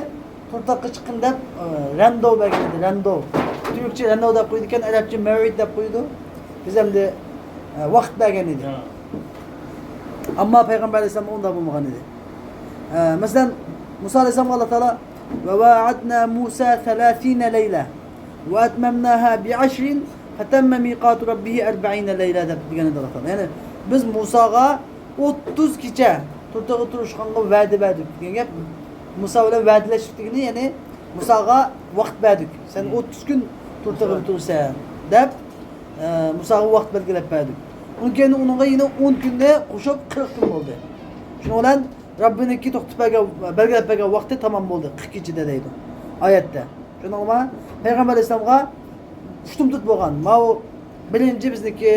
تورتاققا چىققىن دەپ، ئە، رەندو بەرگەن ئىدى، رەندو. تۈركچە رەندو دەپ قويىدىكەن، ئەرەبچە مەۋئىد دەپ قويىدۇ. بىز ئەمدى، ئە، ۋاقىت بەرگەن ئىدى. ھە. ئەمما پەيغەمبەر ئەلەيھىسسالام ئۇنداق بولمىغان ئىدى. ئە، مەسىلەن، مۇسا ئەلەيھىسسالامغا ئاللا تائالا، ۋە ۋائەدنا مۇسا سەلاسىنە لەيلە ۋە ئەتمەمناھا بىئەشرىن فەتەممە مىقاتۇ رەببىھى ئەربەئىنە لەيلە دەپ دېگەن ئىدى ئاللا تائالا. يەنى بىز مۇساغا ئوتتۇز كېچە تورتاققا تۇرۇشقانغا ۋەدە بەردۇق دېگەن گەپ. مۇسا بىلەن ۋەدىلەشتۇق دېگىنى، يەنى مۇساغا ۋاقىت بەردۇق. سەن ئوتتۇز كۈن تورتاققا تۇرىسەن دەپ، ئە، مۇساغا ۋاقىت بەلگىلەپ بەردۇق. ئۇنىڭ كېيىن ئۇنىڭغا يەنە ئون كۈننى قوشۇپ قىرىق كۈن بولدى. شۇنىڭ بىلەن رەببىنىڭكى توختىتىپ بەرگەن، بەلگىلەپ بەرگەن ۋاقتى تامام بولدى، قىرىق كېچىدە دەيدۇ ئايەتتە. شۇنىڭغا پەيغەمبەر ئەلەيھىسسالامغا ئۇشتۇمتۇت بولغان. ماۋۇ بىرىنچى بىزنىڭكى،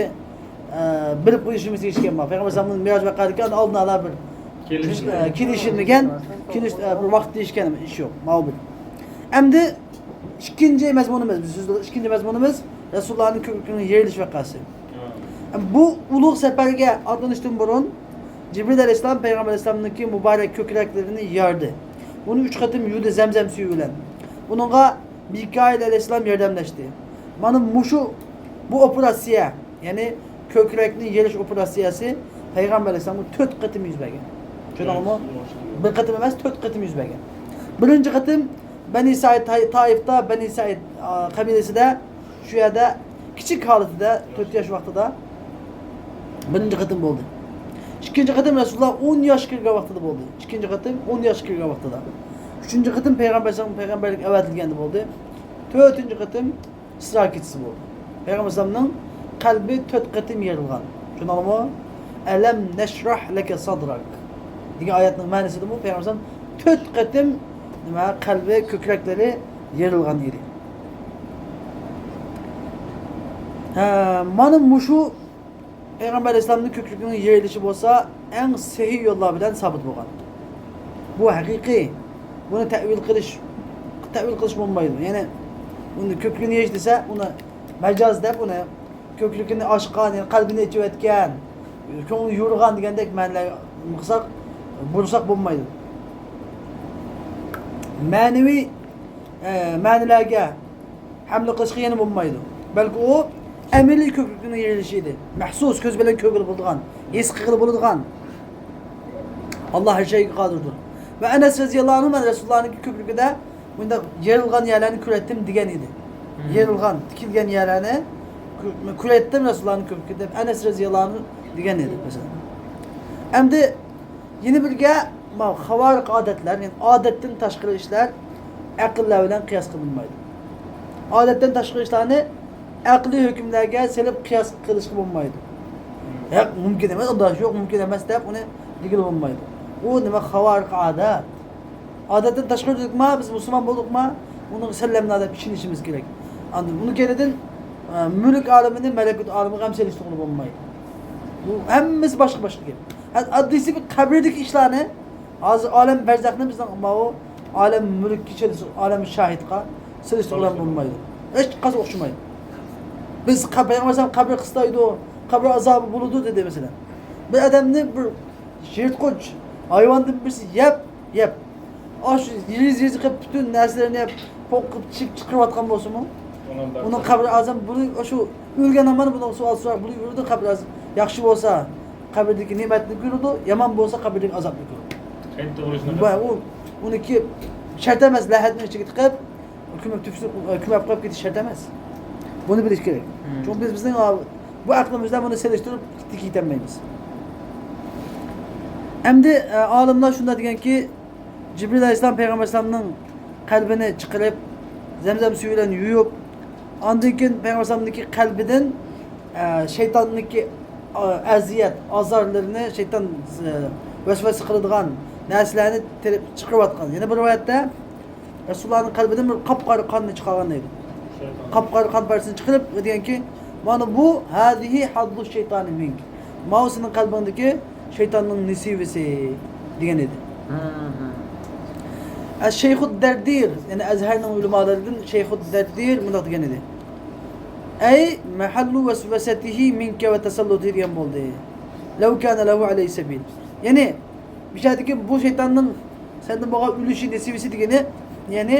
ئە، بىلىپ قويۇشىمىز دېگەن گەپ بار. پەيغەمبەر ئەلەيھىسسالامنىڭ مىراج ۋەقەدىكى ئالدىن ئالا بىر، ئە، كېلىشىلمىگەن، كېلىش-، ئە، بىر ۋاقىت دېيىشكەن ئىش يوق. ماۋۇ بىر. ئەمدى ئىككىنچى مەزمۇنىمىز، بىز سۆزلىگەن ئىككىنچى مەزمۇنىمىز رەسۇلۇللانىڭ كۆكرىكىنىڭ يېرىلىش ۋەقەسى. بۇ ئۇلۇغ سەپەرگە ئاتلىنىشتىن بۇرۇن جىبرىل ئەلەيھىسسالام پەيغەمبەر ئەلەيھىسسالامنىڭكى مۇبارەك كۆكرەكلىرىنى يارىدى. ئۇنى ئۈچ قېتىم يۇدى زەمزەم سۈيى بىلەن. ئۇنىڭغا مىكائىل ئەلەيھىسسالام ياردەملەشتى. مانا مۇشۇ، بۇ ئوپېراتسىيە، يەنى كۆكرەكنى يېرىش ئوپېراتسىيەسى پەيغەمبەر ئەلەيھىسسالامغا تۆت قېتىم يۈز بەرگەن. چۈشەندىڭىزمۇ؟ بىر قېتىم ئەمەس، تۆت قېتىم يۈز بەرگەن. بىرىنچى قېتىم بەنى سائىد تاي-، تائىفتا، بەنى سائىد، ئا، قەبىلىسىدە، شۇ يەردە كىچىك ھالىتىدە، تۆت ياش ۋاقتىدا بىرىنچى قېتىم بولدى. ئىككىنچى قېتىم رەسۇلۇللا ئون ياشقا كىرگەن ۋاقتىدا بولدى. ئىككىنچى قېتىم ئون ياشقا كىرگەن ۋاقتىدا. ئۈچىنچى قېتىم پەيغەمبەر، پەيغەمبەرلىك ئەۋەتىلگەندە بولدى. تۆتىنچى قېتىم ئىسرا كېچىسى بولدى. پەيغەمبەر ئەلەيھىسسالامنىڭ قەلبى تۆت قېتىم يېرىلغان. چۈشەندىڭىزمۇ؟ ئەلەم نەشرەھ لەكە سادراك دېگەن ئايەتنىڭ مەنىسىدىمۇ پەيغەمبەر ئەلەيھىسسالام تۆت قېتىم، نېمە، قەلبى، كۆكرەكلىرى يېرىلغان ئىدى. ھە، مانا مۇشۇ پەيغەمبەر ئەلەيھىسسالامنىڭ كۆكرىكىنىڭ يېرىلىشى بولسا ئەڭ سەھىھ يوللار بىلەن سابىت بولغان. بۇ ھەقىقىي. بۇنى تەئۋىل قىلىش، تەئۋىل قىلىش بولمايدۇ. يەنى ئۇنى كۆكرىكىنى يېرىش دېسە، ئۇنى مەجاز دەپ، ئۇنى كۆكرىكىنى ئاچقان، يەنى قەلبىنى ئېچىۋەتكەن، كۆڭلىنى يورغان دېگەندەك مەنىلەر قىلساق، بۇرساق بولمايدۇ. مەنىۋى، ئە، مەنىلەرگە ھەملە قىلىشقا يەنە بولمايدۇ. بەلكى ئۇ ئەمەلىي كۆكرىكىنىڭ يېرىلىشى ئىدى. مەھسۇس، كۆز بىلەن كۆرگىلى بولىدىغان، ھېس قىلغىلى بولىدىغان. ئاللا ھەر شەيگە قادىردۇر. ۋە ئەنەس رەزىياللاھۇ ئەنھۇ، مەن رەسۇلۇللانىڭكى كۆكرىكىدە مۇنداق يېرىلغان يەرلەرنى كۆرەتتىم دېگەن ئىدى. مم. يېرىلغان، تىكىلگەن يەرلەرنى كۆ-، كۆرەتتىم رەسۇلۇللانىڭ كۆكرىكىدە دەپ ئەنەس رەزىياللاھۇ ئەنھۇ دېگەن ئىدى، مەسىلەن. ئەمدى يەنە بىرگە، ماۋۇ خاۋارىق ئادەتلەر، يەنى ئادەتتىن تاشقىرى ئىشلار ئەقىللەر بىلەن قىياس قىلىنمايدۇ. ئادەتتىن تاشقىرى ئىشلارنى ئەقلىي ھۆكۈملەرگە سېلىپ قىياس قىلىشقا بولمايدۇ. ياق، مۇمكىن ئەمەس، ئۇنداق يوق، مۇمكىن ئەمەس دەپ ئۇنى دېگىلى بولمايدۇ. ئۇ نېمە، خاۋارىق ئادەت. ئادەتتىن تاشقىرى دېدۇقما، بىز مۇسۇلمان بولدۇقما، ئۇنىڭغا سەللەمنا دەپ ئىشىنىشىمىز كېرەك. ئاندىن ئۇنىڭ كەينىدىن، ئە، مۈلۈك ئالىمىنى مەلەكۇت ئالىمىغا ھەم سېلىشتۇرغىلى بولمايدۇ. بۇ ھەممىسى باشقا-باشقا گەپ. ھە، ئاددىيسى بىر قەبرىدىكى ئىشلارنى، ھازىر ئالەم بەرزەخنى بىزنىڭ ماۋۇ ئالەم مۈلۈككە سېلىش-، ئالەم شاھىدقا سېلىشتۇرغىلى بولمايدۇ. ھېچقايسى ئوخشىمايدۇ. بىز قە-، پەيغەمبەر ئەلەيھىسسالام قەبرە قىستايدۇ، قەبرە ئازابى بولىدۇ دېدى، مەسىلەن. بىر ئادەمنى بىر يىرتقۇچ ھايۋاندىن بىرسى يەپ، يەپ، ئاشۇ يېزا-يېزا قىلىپ پۈتۈن نەرسىلىرىنى يەپ، پوق قىلىپ چىپ چىقىرىۋاتقان بولسىمۇ، ئۇنىڭ قەبرى ئازاب، بۇنى، شۇ ئۆلگەن ھامان بۇنىڭ سوئال سوراق، بۇنى يۈرىدۇ، قەبرى ئاز-، ياخشى بولسا قەبرىدىكى نېمەتنى كۆرىدۇ، يامان بولسا قەبرىدىكى ئازابنى كۆرىدۇ. قايتا تۇغۇلۇشنى. ۋە ئۇ، ئۇنىڭكى شەرت ئەمەس، لەھەتنىڭ ئىچىگە تىقىپ، كۆمۈپ تۈپسۈ-، كۆمۈپ قويۇپ كېتىش شەرت ئەمەس. بۇنى بىلىش كېرەك. مم. چۈنكى بىز، بىزنىڭ، ئا، بۇ ئەقلىمىز بىلەن بۇنى سېلىشتۇرۇپ تىككە يېتەلمەيمىز. ئەمدى، ئە، ئالىملار شۇنداق دېگەنكى، جىبرىل ئەلەيھىسسالام پەيغەمبەر ئەلەيھىسسالامنىڭ قەلبىنى چىقىرىپ، زەمزەم سۈيى بىلەن يۇيۇپ، ئاندىن كېيىن پەيغەمبەر ئەلەيھىسسالامنىڭكى قەلبىدىن، ئە، شەيتاننىڭكى، ئە، ئەزىيەت، ئازارلىرىنى، شەيتان، ئە، ۋەسۋەسە قىلىدىغان نەرسىلەرنى تېرىپ چىقىرىۋاتقان. يەنە بىر رىۋايەتتە، رەسۇلۇللانىڭ قەلبىدىن بىر قاپقارا قاننى چىقارغان دەيدۇ. شەيتان. قاپقارا قان پارچىسىنى چىقىرىپ دېگەنكى، مانا بۇ، «ھازىھى ھەززۇ شەيتانى مىنك»، ماۋۇ سېنىڭ قەلبىڭدىكى شەيتاننىڭ نېسىۋىسى دېگەن ئىدى. ئەششەيخۇد دەردىر، يەنى ئەزھەرنىڭ ئۆلىمالىرىدىن شەيخۇد دەردىر مۇنداق دېگەن ئىدى. ئەي مەھەللۇ ۋەسۋەسەتىھى مىنكە ۋە تەسەللۇتى دېگەن بولدى. لەۋ كانە لەھۇ ئەلەيھى سەبىل. يەنى بۇ يەردىكى بۇ شەيتاننىڭ سەندىن بولغان ئۈلۈشى، نېسىۋىسى دېگىنى، يەنى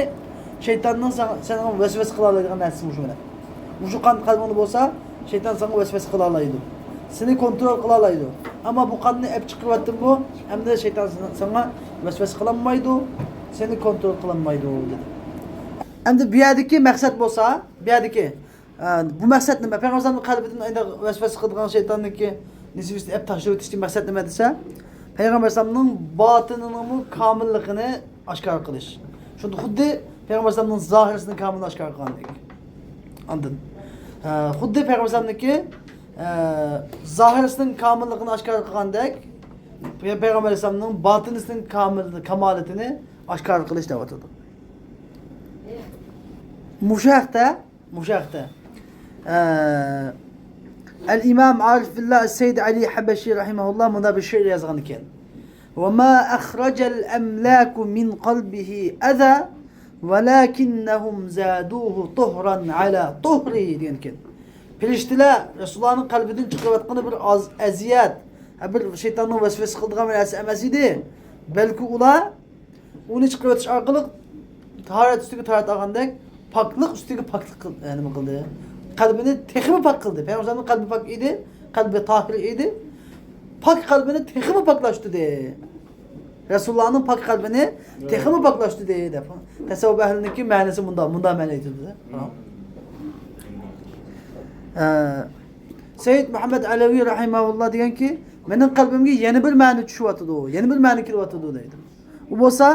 شەيتاننىڭ ساڭا، ساڭا ۋەسۋەسە قىلالايدىغان نەرسىسى مۇشۇ مەنە. مۇشۇ قان قەلبىڭدە بولسا، شەيتان ساڭا ۋەسۋەسە قىلالايدۇ. سېنى كونترول قىلالايدۇ. ئەمما بۇ قاننى ئەپ چىقىرىۋەتتىممۇ، ئەمدى شەيتان ساڭا، ساڭا ۋەسۋەسە قىلالمايدۇ، سېنى كونترول قىلالمايدۇ، دېدى. ئەمدى بۇ يەردىكى مەقسەت بولسا، بۇ يەردىكى ئە، بۇ مەقسەت نېمە؟ پەيغەمبەر ئەلەيھىسسالامنىڭ قەلبىدىن ئەندى ۋەسۋەسە قىلىدىغان شەيتاننىڭكى نېسىۋىسىنى ئەپ تاشلىۋېتىشتىن مەقسەت نېمە دېسە، پەيغەمبەر ئەلەيھىسسالامنىڭ باتىنىنىڭمۇ كامىللىقىنى ئاشكارا قىلىش. شۇنداق خۇددى پەيغەمبەر ئەلەيھىسسالامنىڭ زاھىرىسىنىڭ كامىللىقىنى ئاشكارا قىلغاندەك. ئاندىن، ئە، خۇددى پەيغەمبەر ئەلەيھىسسالامنىڭكى، ئە، زاھىرىسىنىڭ كامىللىقىنى ئاشكارا قىلغاندەك، پەيغەمبەر ئەلەيھىسسالامنىڭ باتىنىسىنىڭ كامىل-، كامالىتىنى ئاشكارا قىلىش دەۋاتىدۇ. مۇشۇ ھەقتە مۇشۇ ھەقتە، ئە، ئەل ئىمام ئارىفۇللا ئەس سەيد ئەلى ھەبەشى رەھىمەھۇللا مۇنداق بىر شېئىر يازغان ئىكەن. «وما أخرج الأملاك من قلبه أذى ولكنهم زادوه طهرا على طهره» دېگەن ئىكەن. پەرىشتىلەر رەسۇلۇللانىڭ قەلبىدىن چىقىرىۋاتقىنى بىر ئاز ئەزىيەت، بىر شەيتاننىڭ ۋەسۋەسە قىلىدىغان بىر نەرسە ئەمەس ئىدى. بەلكى ئۇلار ئۇنى چىقىرىۋېتىش ئارقىلىق تاھارەت ئۈستىگە تاھارەت ئالغاندەك، پاكلىق ئۈستىگە پاكلىق قىل-، ئە، نېمە قىلدى؟ قەلبىنى تېخىمۇ پاك قىلدى. پەيغەمبەرنىڭ قەلبى پاك ئىدى، قەلبى تاھىر ئىدى. پاك قەلبىنى تېخىمۇ پاكلاشتۇردى. رەسۇلۇللانىڭ پاك قەلبىنى تېخىمۇ پاكلاشتۇردى دەپ. تەسەۋۋۇپ ئەھلىنىڭكى مەنىسى مۇنداق، مۇنداق مەنە ئېيتىلدى. ئە، سەييىد مۇھەممەد ئەلەۋى رەھىمەھۇللا دېگەنكى، مېنىڭ قەلبىمگە يەنە بىر مەنە چۈشۈۋاتىدۇ، يەنە بىر مەنە كېلىۋاتىدۇ دەيدۇ. ئۇ بولسا،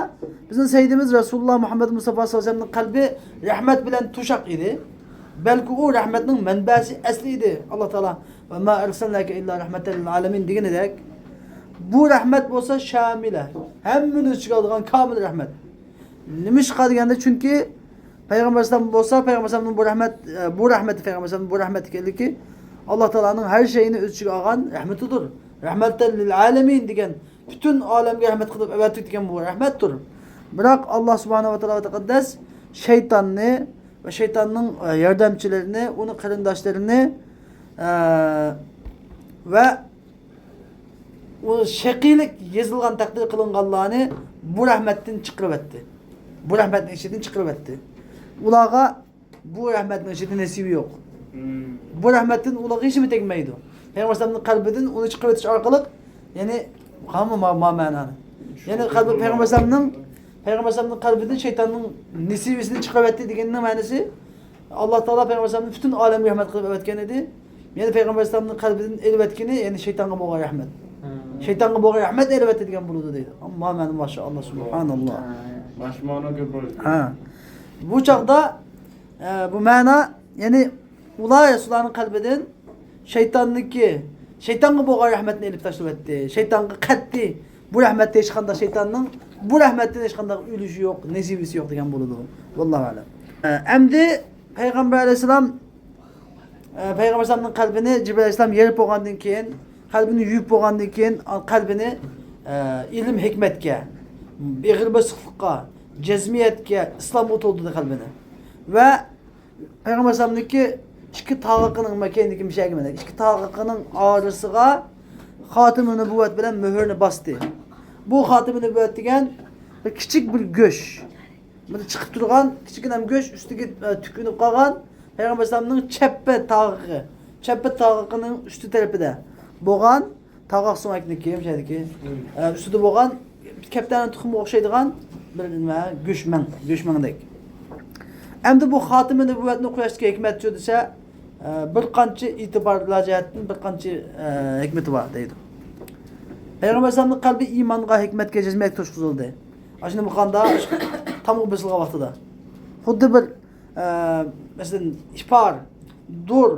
بىزنىڭ سەييىدىمىز رەسۇلۇللا مۇھەممەد مۇستافا سەللەللاھۇ ئەلەيھى ۋەسەللەمنىڭ قەلبى رەھمەت بىلەن توشاق ئىدى. بەلكى ئۇ رەھمەتنىڭ مەنبەسى ئەسلى ئىدى. ئاللا تائالا «ۋە ما ئەرسەلناكە ئىللا رەھمەتەن لىل ئالەمىن» دېگىنىدەك، بۇ رەھمەت بولسا شامىلە، ھەممىنى ئۆز ئىچىگە ئالىدىغان كامىل رەھمەت. نېمىشقا دېگەندە، چۈنكى پەيغەمبەر ئەلەيھىسسالام بولسا، پەيغەمبەر ئەلەيھىسسالامنىڭ بۇ رەھمەت، بۇ رەھمەت، پەيغەمبەر ئەلەيھىسسالامنىڭ بۇ رەھمەت ئىكەنلىكى، ئاللا تائالانىڭ ھەر شەينى ئۆز ئىچىگە ئالغان رەھمىتىدۇر. رەھمەتەن لىل ئالەمىن دېگەن پۈتۈن ئالەمگە رەھمەت قىلىپ ئەۋەتتۇق دېگەن بۇ رەھمەتتۇر. بىراق، ئاللا سۇبھانەھۇ ۋە تائالا ۋە تەقەددەس شەيتاننى ۋە شەيتاننىڭ، ئە، ياردەمچىلىرىنى، ئۇنىڭ قېرىنداشلىرىنى، ئە، ۋە ئۇ شەقىيلىك يېزىلغان، تەقدىر قىلىنغانلارنى بۇ رەھمەتتىن چىقىرىۋەتتى. بۇ رەھمەتنىڭ ئىچىدىن چىقىرىۋەتتى. ئۇلارغا بۇ رەھمەتنىڭ ئىچىدە نېسىۋى يوق. بۇ رەھمەتتىن ئۇلارغا ھېچنېمە تەگمەيدۇ. پەيغەمبەر ئەلەيھىسسالامنىڭ قەلبىدىن ئۇنى چىقىرىۋېتىش ئارقىلىق، يەنى، قارىما ما، ما مەنانى. يەنى قەلبى پەيغەمبەر ئەلەيھىسسالامنىڭ، پەيغەمبەر ئەلەيھىسسالامنىڭ قەلبىدىن شەيتاننىڭ نېسىۋىسىنى چىقىرىۋەتتى دېگەننىڭ مەنىسى، ئاللا تائالا پەيغەمبەر ئەلەيھىسسالامنى پۈتۈن ئالەمگە رەھمەت قىلىپ ئەۋەتكەن ئىدى. يەنى پەيغەمبەر ئەلەيھىسسالامنىڭ قەلبىدىن ئېلىۋەتكىنى، يەنى شەيتانغا بولغان رەھمەت. شەيتانغا بولغان رەھمەت ئېلىۋەتتى دېگەن بولىدۇ دەيدۇ. ئەمما مەنە ماشائاللا، سۇبھاناللا. ماشمانا گۆپۈر. ھە. بۇ چاغدا، ئە، بۇ مەنا، يەنى ئۇلار رەسۇلۇللانىڭ قەلبىدىن شەيتاننىڭكى، شەيتانغا بولغان رەھمەتنى ئېلىپ تاشلىۋەتتى. شەيتانغا قەتئىي بۇ رەھمەتتە ھېچقانداق شەيتاننىڭ بۇ رەھمەتتىن ھېچقانداق ئۈلۈشى يوق، نېسىۋىسى يوق دېگەن بولىدۇ. ۋاللاھۇ ئەلەم. ئە، ئەمدى پەيغەمبەر ئەلەيھىسسالام، ئە، پەيغەمبەر ئەلەيھىسسالامنىڭ قەلبىنى جىبرىل ئەلەيھىسسالام يېرىپ بولغاندىن كېيىن، قەلبىنى يۇيۇپ بولغاندىن كېيىن، قەلبىنى، ئە، ئىلىم ھېكمەتكە، ئېغىر بېسىقلىققا، جەزمىيەتكە، ئىسلامغا تولدۇردى قەلبىنى. ۋە پەيغەمبەر ئەلەيھىسسالامنىڭكى ئىككى تاغىقىنىڭ، مەككەدىكى مۇشەگە مەنە ئىككى تاغىقىنىڭ ئارىسىغا خاتىمە نۇبۇۋۋەت بىلەن مۆھۈرنى باستى. بۇ خاتىمە نۇبۇۋۋەت دېگەن بىر كىچىك بىر گۆش. بىر چىقىپ تۇرغان كىچىككىنە گۆش ئۈستىگە، ئە، تۈكۈنۈپ قالغان پەيغەمبەر ئەلەيھىسسالامنىڭ چەپپە تاغىقى، چەپپە تاغىقىنىڭ ئۈستى تەرىپىدە بولغان تاغاق سۆڭەكنىكى، مۇشۇ يەردىكى، ئە، ئۈستىدە بولغان كەپتەرنىڭ تۇخۇمىغا ئوخشايدىغان بىر نېمە، گۆشمەڭ، گۆشمەڭدەك. ئەمدى بۇ خاتىمە نۇبۇۋۋەتنى قويۇشتىكى ھېكمەتچۇ دېسە، ئە، بىر قانچە ئېتىبارلار جەھەتتىن بىر قانچە، ئە، ھېكمىتى بار دەيدۇ. پەيغەمبەر ئەلەيھىسسالامنىڭ قەلبى ئىمانغا، ھېكمەتكە، ھېكمەتكە توشقۇزۇلدى. ئاشۇنى بۇ قاندا تامغا بېسىلغان ۋاقتىدا. خۇددى بىر، ئە، مەسىلەن، ئىپار، دۇر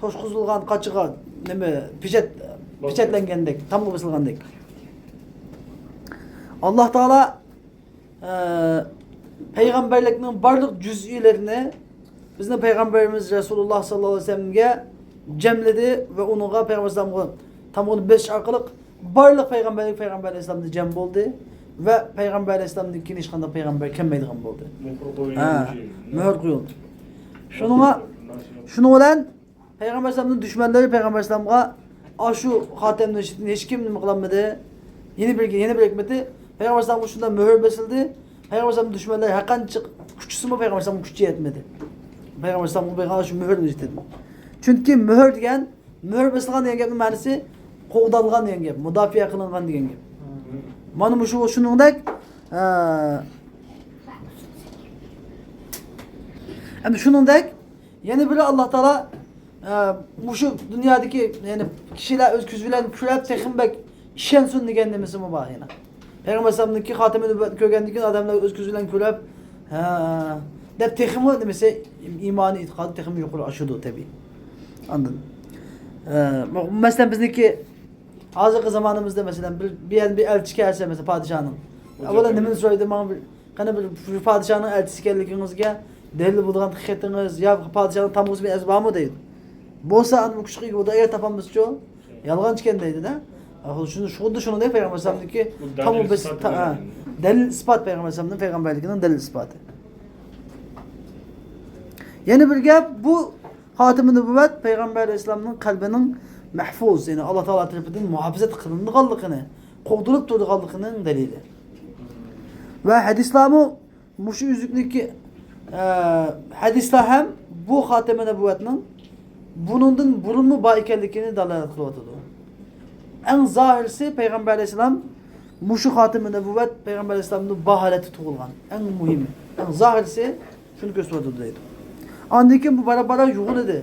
توشقۇزۇلغان قاچىغا نېمە، پېچەت، پېچەتلەنگەندەك، تامغا بېسىلغاندەك. ئاللاھ تائالا ئە، پەيغەمبەرلىكنىڭ بارلىق جۈزئىيلىرىنى بىزنىڭ پەيغەمبىرىمىز رەسۇلۇللاھ ساللاللاھۇ ئەلەيھى ۋەسەللەمگە جەملىدى ۋە ئۇنىڭغا، پەيغەمبەر ئەلەيھىسسالامغا تامغىنى بېسىش ئارقىلىق بارلىق پەيغەمبەرلىك پەيغەمبەر ئەلەيھىسسالامدا جەم بولدى ۋە پەيغەمبەر ئەلەيھىسسالامدىن كېيىن ھېچقانداق پەيغەمبەر كەلمەيدىغان بولدى. مۆھۈر قويۇلدى. ھە، مۆھۈر قويۇلدى. شۇنىڭغا، شۇنىڭ بىلەن پەيغەمبەر ئەلەيھىسسالامنىڭ دۈشمەنلىرى پەيغەمبەر ئەلەيھىسسالامغا ئاشۇ خاتەمنى ھېچ، ھېچكىم نېمە قىلالمىدى. يەنە بىر، يەنە بىر ھېكمىتى، پەيغەمبەر ئەلەيھىسسالامغا شۇنداق مۆھۈر بېسىلدى. پەيغەمبەر ئەلەيھىسسالامنىڭ دۈشمەنلىرى ھەرقانچە كۈچىسىمۇ پەيغەمبەر ئەلەيھىسسالامغا كۈچى يەتمىدى. پەيغەمبەر ئەلەيھىسسالامغا بېرىلغان شۇ مۆھۈرنى ئىشلىتىدۇ. چۈنكى مۆھۈر دېگەن، مۆھۈر بېسىلغان دېگەن گەپنىڭ مەنىسى قوغدالغان دېگەن گەپ، مۇداپىئە قىلىنغان دېگەن گەپ. مانا مۇشۇ شۇنىڭدەك، ئە، ئەمدى شۇنىڭدەك يەنە بىرى، ئاللاھ تائالا، ئە، مۇشۇ دۇنيادىكى، يەنى كىشىلەر ئۆز كۆزى بىلەن كۆرۈپ، تېخىمۇ بەك ئىشەنسۇن دېگەن نېمىسىمۇ بار يەنە. پەيغەمبەر ئەلەيھىسسالامنىڭكى خاتىمە نۇبۇۋۋەتنى كۆرگەندىن كېيىن ئادەملەر ئۆز كۆزى بىلەن كۆرۈپ، ھە، دەپ تېخىمۇ نېمىسى، ئىمانى، ئېتىقادى تېخىمۇ يۇقىرى ئاشىدۇ تەبىئىي. ئاندىن، ئە، مەسىلەن، بىزنىڭكى ھازىرقى زامانىمىزدا، مەسىلەن، بىر، بىر يەردىن بىر ئەلچى كەلسە، مەسىلەن، پادىشاھنىڭ، ئەۋۋەللا نېمىنى سورايدۇ؟ ماڭا بىر، قېنى بىر، بىر پادىشاھنىڭ ئەلچىسى ئىكەنلىكىڭىزگە دەلىل بولىدىغان خېتىڭىز يا پادىشاھنىڭ تامغىسى بىلەن ئەرزى بارمۇ دەيدۇ. بولسا، ئاندىن ئۇ كىشىگە ئۇدا ئەگەر تاپالمىسىچۇ؟ يالغانچى ئىكەن دەيدۇ-دە. شۇ، خۇددى شۇنىڭدەك پەيغەمبەر ئەلەيھىسسالامنىڭكى تامغا بېسىپ، ھە، دەلىل ئىسپات، پەيغەمبەر ئەلەيھىسسالامنىڭ پەيغەمبەرلىكىنىڭ دەلىل ئىسپاتى. يەنە بىر گەپ، بۇ خاتىمە نۇبۇۋۋەت پەيغەمبەر ئەلەيھىسسالامنىڭ قەلبىنىڭ مەھفۇز، يەنى ئاللا تائالا تەرىپىدىن مۇھاپىزەت قىلىنغانلىقىنى، قوغدىلىپ تۇرىدىغانلىقىنىڭ دەلىلى. ۋە ھەدىسلەرمۇ مۇشۇ ئۈزۈكلۈككە، ئە، ھەدىسلەر ھەم بۇ خاتىمە نۇبۇۋۋەتنىڭ بۇنىڭدىن بۇرۇنمۇ بار ئىكەنلىكىنى دالالەت قىلىۋاتىدۇ. ئەڭ زاھىرسى پەيغەمبەر ئەلەيھىسسالام مۇشۇ خاتىمە نۇبۇۋۋەت پەيغەمبەر ئەلەيھىسسالامدا بار ھالەتتە تۇغۇلغان. ئەڭ مۇھىمى، ئەڭ زاھىرسى شۇنى كۆرسىتىۋاتىدۇ دەيدۇ. ئاندىن كېيىن بۇ بارا-بارا يوغىنىدى.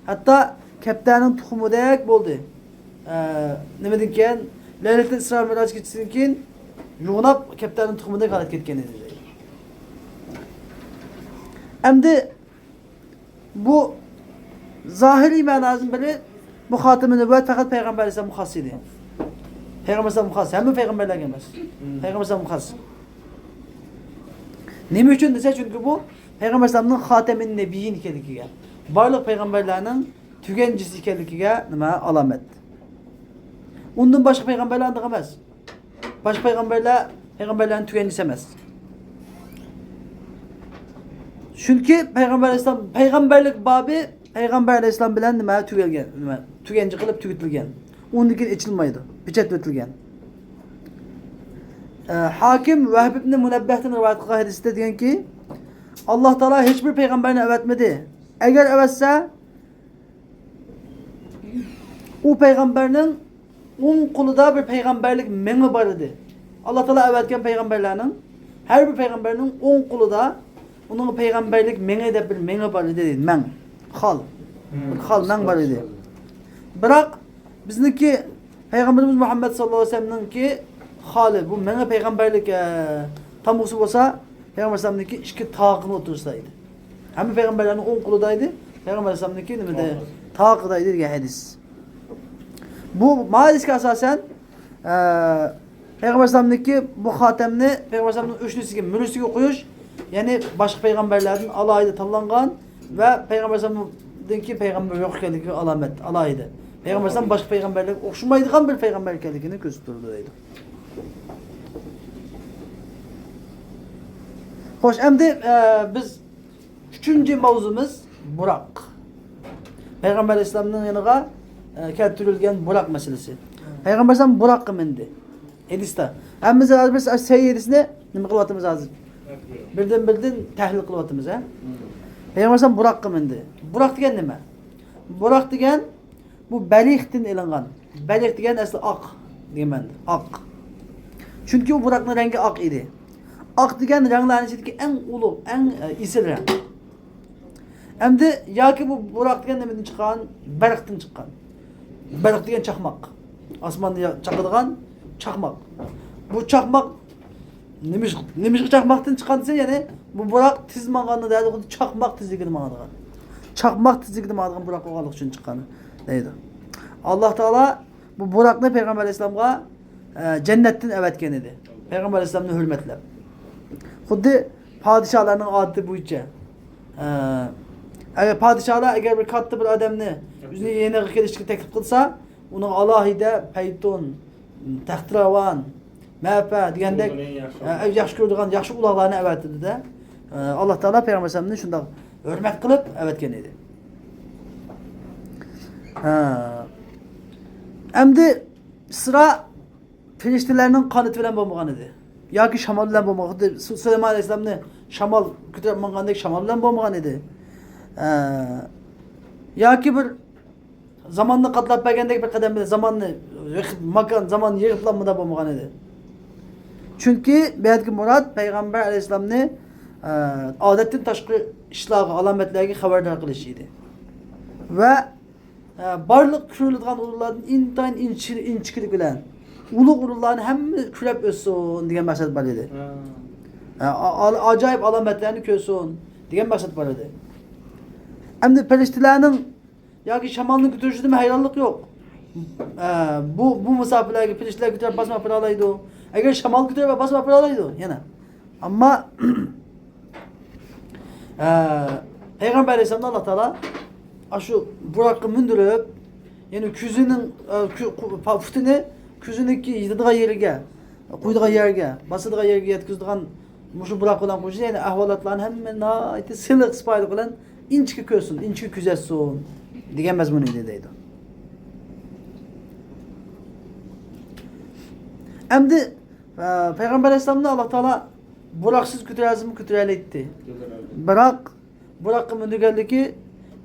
ھەتتا كەپتەرنىڭ تۇخۇمىدەك بولدى. ئە، نېمىدىن كېيىن؟ لەيلەتۇل ئىسرا مىراج كېچىسىدىن كېيىن يوغىناپ كەپتەرنىڭ تۇخۇمىدەك ھالەتكە كەتكەن ئىدى. ئەمدى بۇ زاھىرىي مەناسىدىن بىرى، بۇ خاتىمە نۇبۇۋۋەت پەقەت پەيغەمبەر ئەلەيھىسسالامغا خاس ئىدى. پەيغەمبەر ئەلەيھىسسالامغا خاس، ھەممە پەيغەمبەرلەرگە ئەمەس. پەيغەمبەر ئەلەيھىسسالامغا خاس. نېمە ئۈچۈن دېسە، چۈنكى بۇ پەيغەمبەر ئەلەيھىسسالامنىڭ خاتىمىن نەبىيين ئىكەنلىكىگە، بارلىق پەيغەمبەرلەرنىڭ تۈگەنچىسى ئىكەنلىكىگە نېمە؟ ئالامەت. ئۇندىن باشقا پەيغەمبەرلەر ئانداق ئەمەس. باشقا پەيغەمبەرلەر پەيغەمبەرلەرنىڭ تۈگەنچىسى ئەمەس. چۈنكى پەيغەمبەر ئەلەيھىسسالام، پەيغەمبەرلىك بابى پەيغەمبەر ئەلەيھىسسالام بىلەن نېمە؟ تۈگەلگەن، نېمە؟ تۈگەنچە قىلىپ تۈگىتىلگەن. ئۇندىن كېيىن ئېچىلمايدۇ، پېچەتلىتىلگەن. ئە، ھاكىم ۋەھب ئىبنى مۇنەببەھتىن رىۋايەت قىلغان ھەدىستە دېگەنكى، ئاللا تائالا ھېچبىر پەيغەمبەرنى ئەۋەتمىدى. ئەگەر ئەۋەتسە، ئۇ پەيغەمبەرنىڭ ئوڭ قولىدا بىر پەيغەمبەرلىك مېڭە بار ئىدى. ئاللا تائالا ئەۋەتكەن پەيغەمبەرلەرنىڭ ھەر بىر پەيغەمبەرنىڭ ئوڭ قولىدا ئۇنىڭ پەيغەمبەرلىك مېڭە دەپ بىر مېڭە بار ئىدى، مەڭ، خال. بىر خال مەڭ بار ئىدى. بىراق بىزنىڭكى پەيغەمبىرىمىز مۇھەممەد ساللاللاھۇ ئەلەيھى ۋەسەللەمنىڭكى خالى، بۇ مېڭە پەيغەمبەرلىك، ئە، تامغىسى بولسا، پەيغەمبەر ئەلەيھىسسالامنىڭكى ئىككى تاقىنىڭ ئوتتۇرىسىدا ئىدى. ھەممە پەيغەمبەرلەرنىڭ ئوڭ قولىدا ئىدى، پەيغەمبەر ئەلەيھىسسالامنىڭكى نېمىدە؟ تاقىدا ئىدى دېگەن ھەدىس. بۇ، ما ھەدىسكە ئاساسەن، ئە، پەيغەمبەر ئەلەيھىسسالامنىڭكى بۇ خاتەمنى پەيغەمبەر ئەلەيھىسسالامنىڭ ئۆشنىسىگە، مۈرىسىگە قويۇش، يەنى باشقا پەيغەمبەرلەردىن ئالاھىدە تاللانغان ۋە پەيغەمبەر ئەلەيھىسسالامدىن كېيىن پەيغەمبەر يوق ئىكەنلىكىگە ئالامەت، ئالاھىدە. پەيغەمبەر ئەلەيھىسسالام باشقا پەيغەمبەرلەرگە ئوخشىمايدىغان بىر پەيغەمبەر ئىكەنلىكىنى كۆرسىتىپ تۇرىدۇ دەيدۇ. خوش، ئەمدى، ئە، بىز ئۈچىنچى ماۋزۇمىز بۇراق. پەيغەمبەر ئەلەيھىسسالامنىڭ يېنىغا، ئە، كەلتۈرۈلگەن بۇراق مەسىلىسى. پەيغەمبەر ئەلەيھىسسالام بۇراققا مىندى. ھەدىستە. ھەممىمىز ھازىر بىر سەھىھ ھەدىسنى نېمە قىلىۋاتىمىز ھازىر؟ بىردىن-بىردىن تەھلىل قىلىۋاتىمىز، ھە؟ پەيغەمبەر ئەلەيھىسسالام بۇراققا مىندى. بۇراق دېگەن نېمە؟ بۇراق دېگەن بۇ بەلىختىن ئېلىنغان. بەلىخ دېگەن ئەسلى ئاق دېگەن مەنىدە. ئاق. چۈنكى ئۇ بۇراقنىڭ رەڭگى ئاق ئىدى. ئاق دېگەن رەڭلەرنىڭ ئىچىدىكى ئەڭ ئۇلۇغ، ئەڭ، ئە، ئېسىل رەڭ. ئەمدى ياكى بۇ بۇراق دېگەن نېمىدىن چىققان؟ بەرقتىن چىققان. بەرق دېگەن چاقماق. ئاسماندا يا-، چاقىدىغان چاقماق. بۇ چاقماق نېمىش-، نېمىشقا چاقماقتىن چىققان دېسە، يەنى بۇ بۇراق تېز ماڭغاندا دەل خۇددى چاقماق تېزلىكىدە ماڭىدىغان. چاقماق تېزلىكىدە ماڭىدىغان بۇراق بولغانلىقى ئۈچۈن چىققان دەيدۇ. ئاللا تائالا بۇ بۇراقنى پەيغەمبەر ئەلەيھىسسالامغا، ئە، جەننەتتىن ئەۋەتكەن ئىدى. پەيغەمبەر ئەلەيھىسسالامنى ھۆرمەتلەپ. خۇددى پادىشاھلارنىڭ ئادىتى بويىچە، ئە، ئەگەر پادىشاھلار ئەگەر بىر كاتتا بىر ئادەمنى ئۆزىنىڭ يېنىغا كېلىشكە تەكلىپ قىلسا، ئۇنىڭغا ئالاھىدە پەيتۇن، تەختىراۋان، مەپە دېگەندەك، ئۇلىنى ياخشى ئە، ياخشى كۆرىدىغان ياخشى ئۇلاغلارنى ئەۋەتىدۇ-دە. ئە، ئاللا تائالا پەيغەمبەر ئەلەيھىسسالامنى شۇنداق ھۆرمەت قىلىپ ئەۋەتكەن ئىدى. ھە. ئەمدى ئىسرا پەرىشتىلەرنىڭ قانىتى بىلەن بولمىغان ئىدى. ياكى شامال بىلەن بولمىغان. خۇددى سۇ-، سۇلايمان ئەلەيھىسسالامنى شامال كۆتۈرۈپ ماڭغاندەك شامال بىلەن بولمىغان ئىدى. ئە، ياكى بىر زاماننى قاتلاپ بەرگەندەك بىر قەدەم بىلەن زاماننى يىغىپ، ماكان، زاماننى يىغىپلا مۇنداق بولمىغان ئىدى. چۈنكى بۇ يەردىكى مۇراد پەيغەمبەر ئەلەيھىسسالامنى، ئە، ئادەتتىن تاشقىرى ئىشلارغا، ئالامەتلەرگە خەۋەردار قىلىش ئىدى. ۋە، ئە، بارلىق كۆرۈلىدىغان ئورۇنلاردىن ئىنتايىن ئىنچىكە-، ئىنچىكىلىك بىلەن ئۇلۇغ ئورۇنلارنى ھەممە كۆرۈپ ئۆتسۇن دېگەن مەقسەت بار ئىدى. ھە. ئە، ئا-، ئا-، ئاجايىپ ئالامەتلەرنى كۆرسۇن دېگەن مەقسەت بار ئىدى. ئەمدى پەرىشتىلەرنىڭ ياكى شامالنىڭ كۆتۈرۈشىدىمۇ ھەيرانلىق يوق. ئە، بۇ، بۇ مۇساپىلەرگە پەرىشتىلەر كۆتۈرۈپ باسما ئاپىرالايدۇ. ئەگەر شامال كۆتۈرۈپ باسما ئاپىرالايدۇ يەنە. ئەمما، ئە، پەيغەمبەر ئەلەيھىسسالامنى ئاللا تائالا ئاشۇ بۇراققا مىندۈرۈپ، يەنى كۆزىنىڭ، ئە، كۆ-، قۇ-، پا-، پۇتىنى كۆزىنىڭكى يېتىدىغان يېرىگە، قويىدىغان يەرگە، باسىدىغان يەرگە يەتكۈزىدىغان مۇشۇ بۇراق بىلەن قوشۇلسا، يەنى ئەھۋالاتلارنى ھەممە ناھايىتى سىلىق سىپايىلىق بىلەن ئىنچىكە كۆرسۇن، ئىنچىكە كۆزەتسۇن دېگەن مەزمۇن ئىدى دەيدۇ. ئەمدى، ئە، پەيغەمبەر ئەلەيھىسسالامنى ئاللا تائالا بۇراقسىز كۆتۈرەلسىمۇ كۆتۈرەلەيتتى. بىراق بۇراققا مىندۈرگەنلىكى،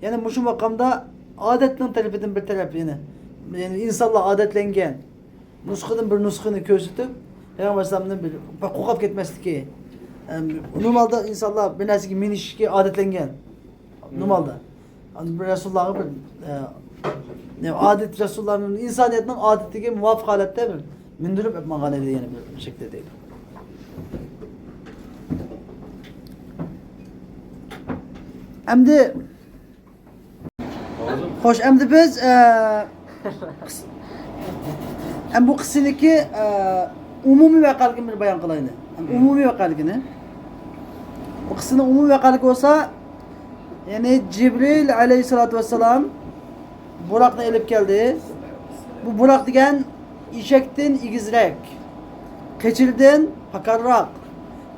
يەنى مۇشۇ ماقامدا ئادەتنىڭ تەرىپىدىن بىر تەرەپ، يەنى، يەنى ئىنسانلار ئادەتلەنگەن نۇسخىدىن بىر نۇسخىنى كۆرسىتىپ، پەيغەمبەر ئەلەيھىسسالامدىن بىر، بىر قوقۇپ كەتمەسلىكى. ئەم، نورمالدا ئىنسانلار بىر نەرسىگە مىنىشكە ئادەتلەنگەن. نورمالدا. ئەمدى بىر رەسۇلۇللاھقا بىر، ئە، نېمە، ئادەت، رەسۇلۇللاھنىڭ ئىنسانىيەتنىڭ ئادىتىگە مۇۋاپىق ھالەتتە بىر مىندۈرۈپ ئەپ ماڭغان ئىدى، يەنە بىر شەكىلدە دەيدۇ. ئەمدى، خوش، ئەمدى بىز، ئە، قىس-، ئەم، بۇ قىسسىنىڭكى، ئە، ئومۇمىي ۋەقەلىكىنى بىر بايان قىلايلى. ئەم، ئومۇمىي ۋەقەلىكىنى. بۇ قىسسىنىڭ ئومۇمىي ۋەقەلىكى بولسا، يەنى جىبرىل ئەلەيھىسسالاتۇ ۋەسسالام بۇراقنى ئېلىپ كەلدى. بۇ بۇراق دېگەن ئېشەكتىن ئېگىزرەك، قېچىردىن پاكارراق،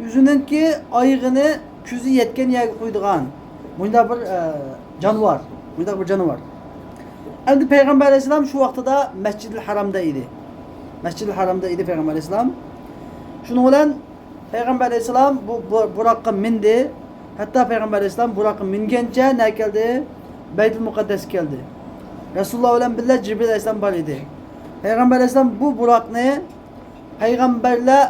ئۆزىنىڭكى ئايىغىنى كۆزى يەتكەن يەرگە قويىدىغان مۇنداق بىر، ئە، جانىۋار، مۇنداق بىر جانىۋار. ئەمدى پەيغەمبەر ئەلەيھىسسالام شۇ ۋاقتىدا مەسجىدىل ھارامدا ئىدى. مەسجىدىل ھارامدا ئىدى پەيغەمبەر ئەلەيھىسسالام. شۇنىڭ بىلەن پەيغەمبەر ئەلەيھىسسالام بۇ، بۇ بۇراققا مىندى. ھەتتا پەيغەمبەر ئەلەيھىسسالام بۇراققا مىنگەنچە نەگە كەلدى؟ بەيتۇل مۇقەددەسكە كەلدى. رەسۇلۇللا بىلەن بىللە جىبرىل ئەلەيھىسسالام بار ئىدى. پەيغەمبەر ئەلەيھىسسالام بۇ بۇراقنى پەيغەمبەرلەر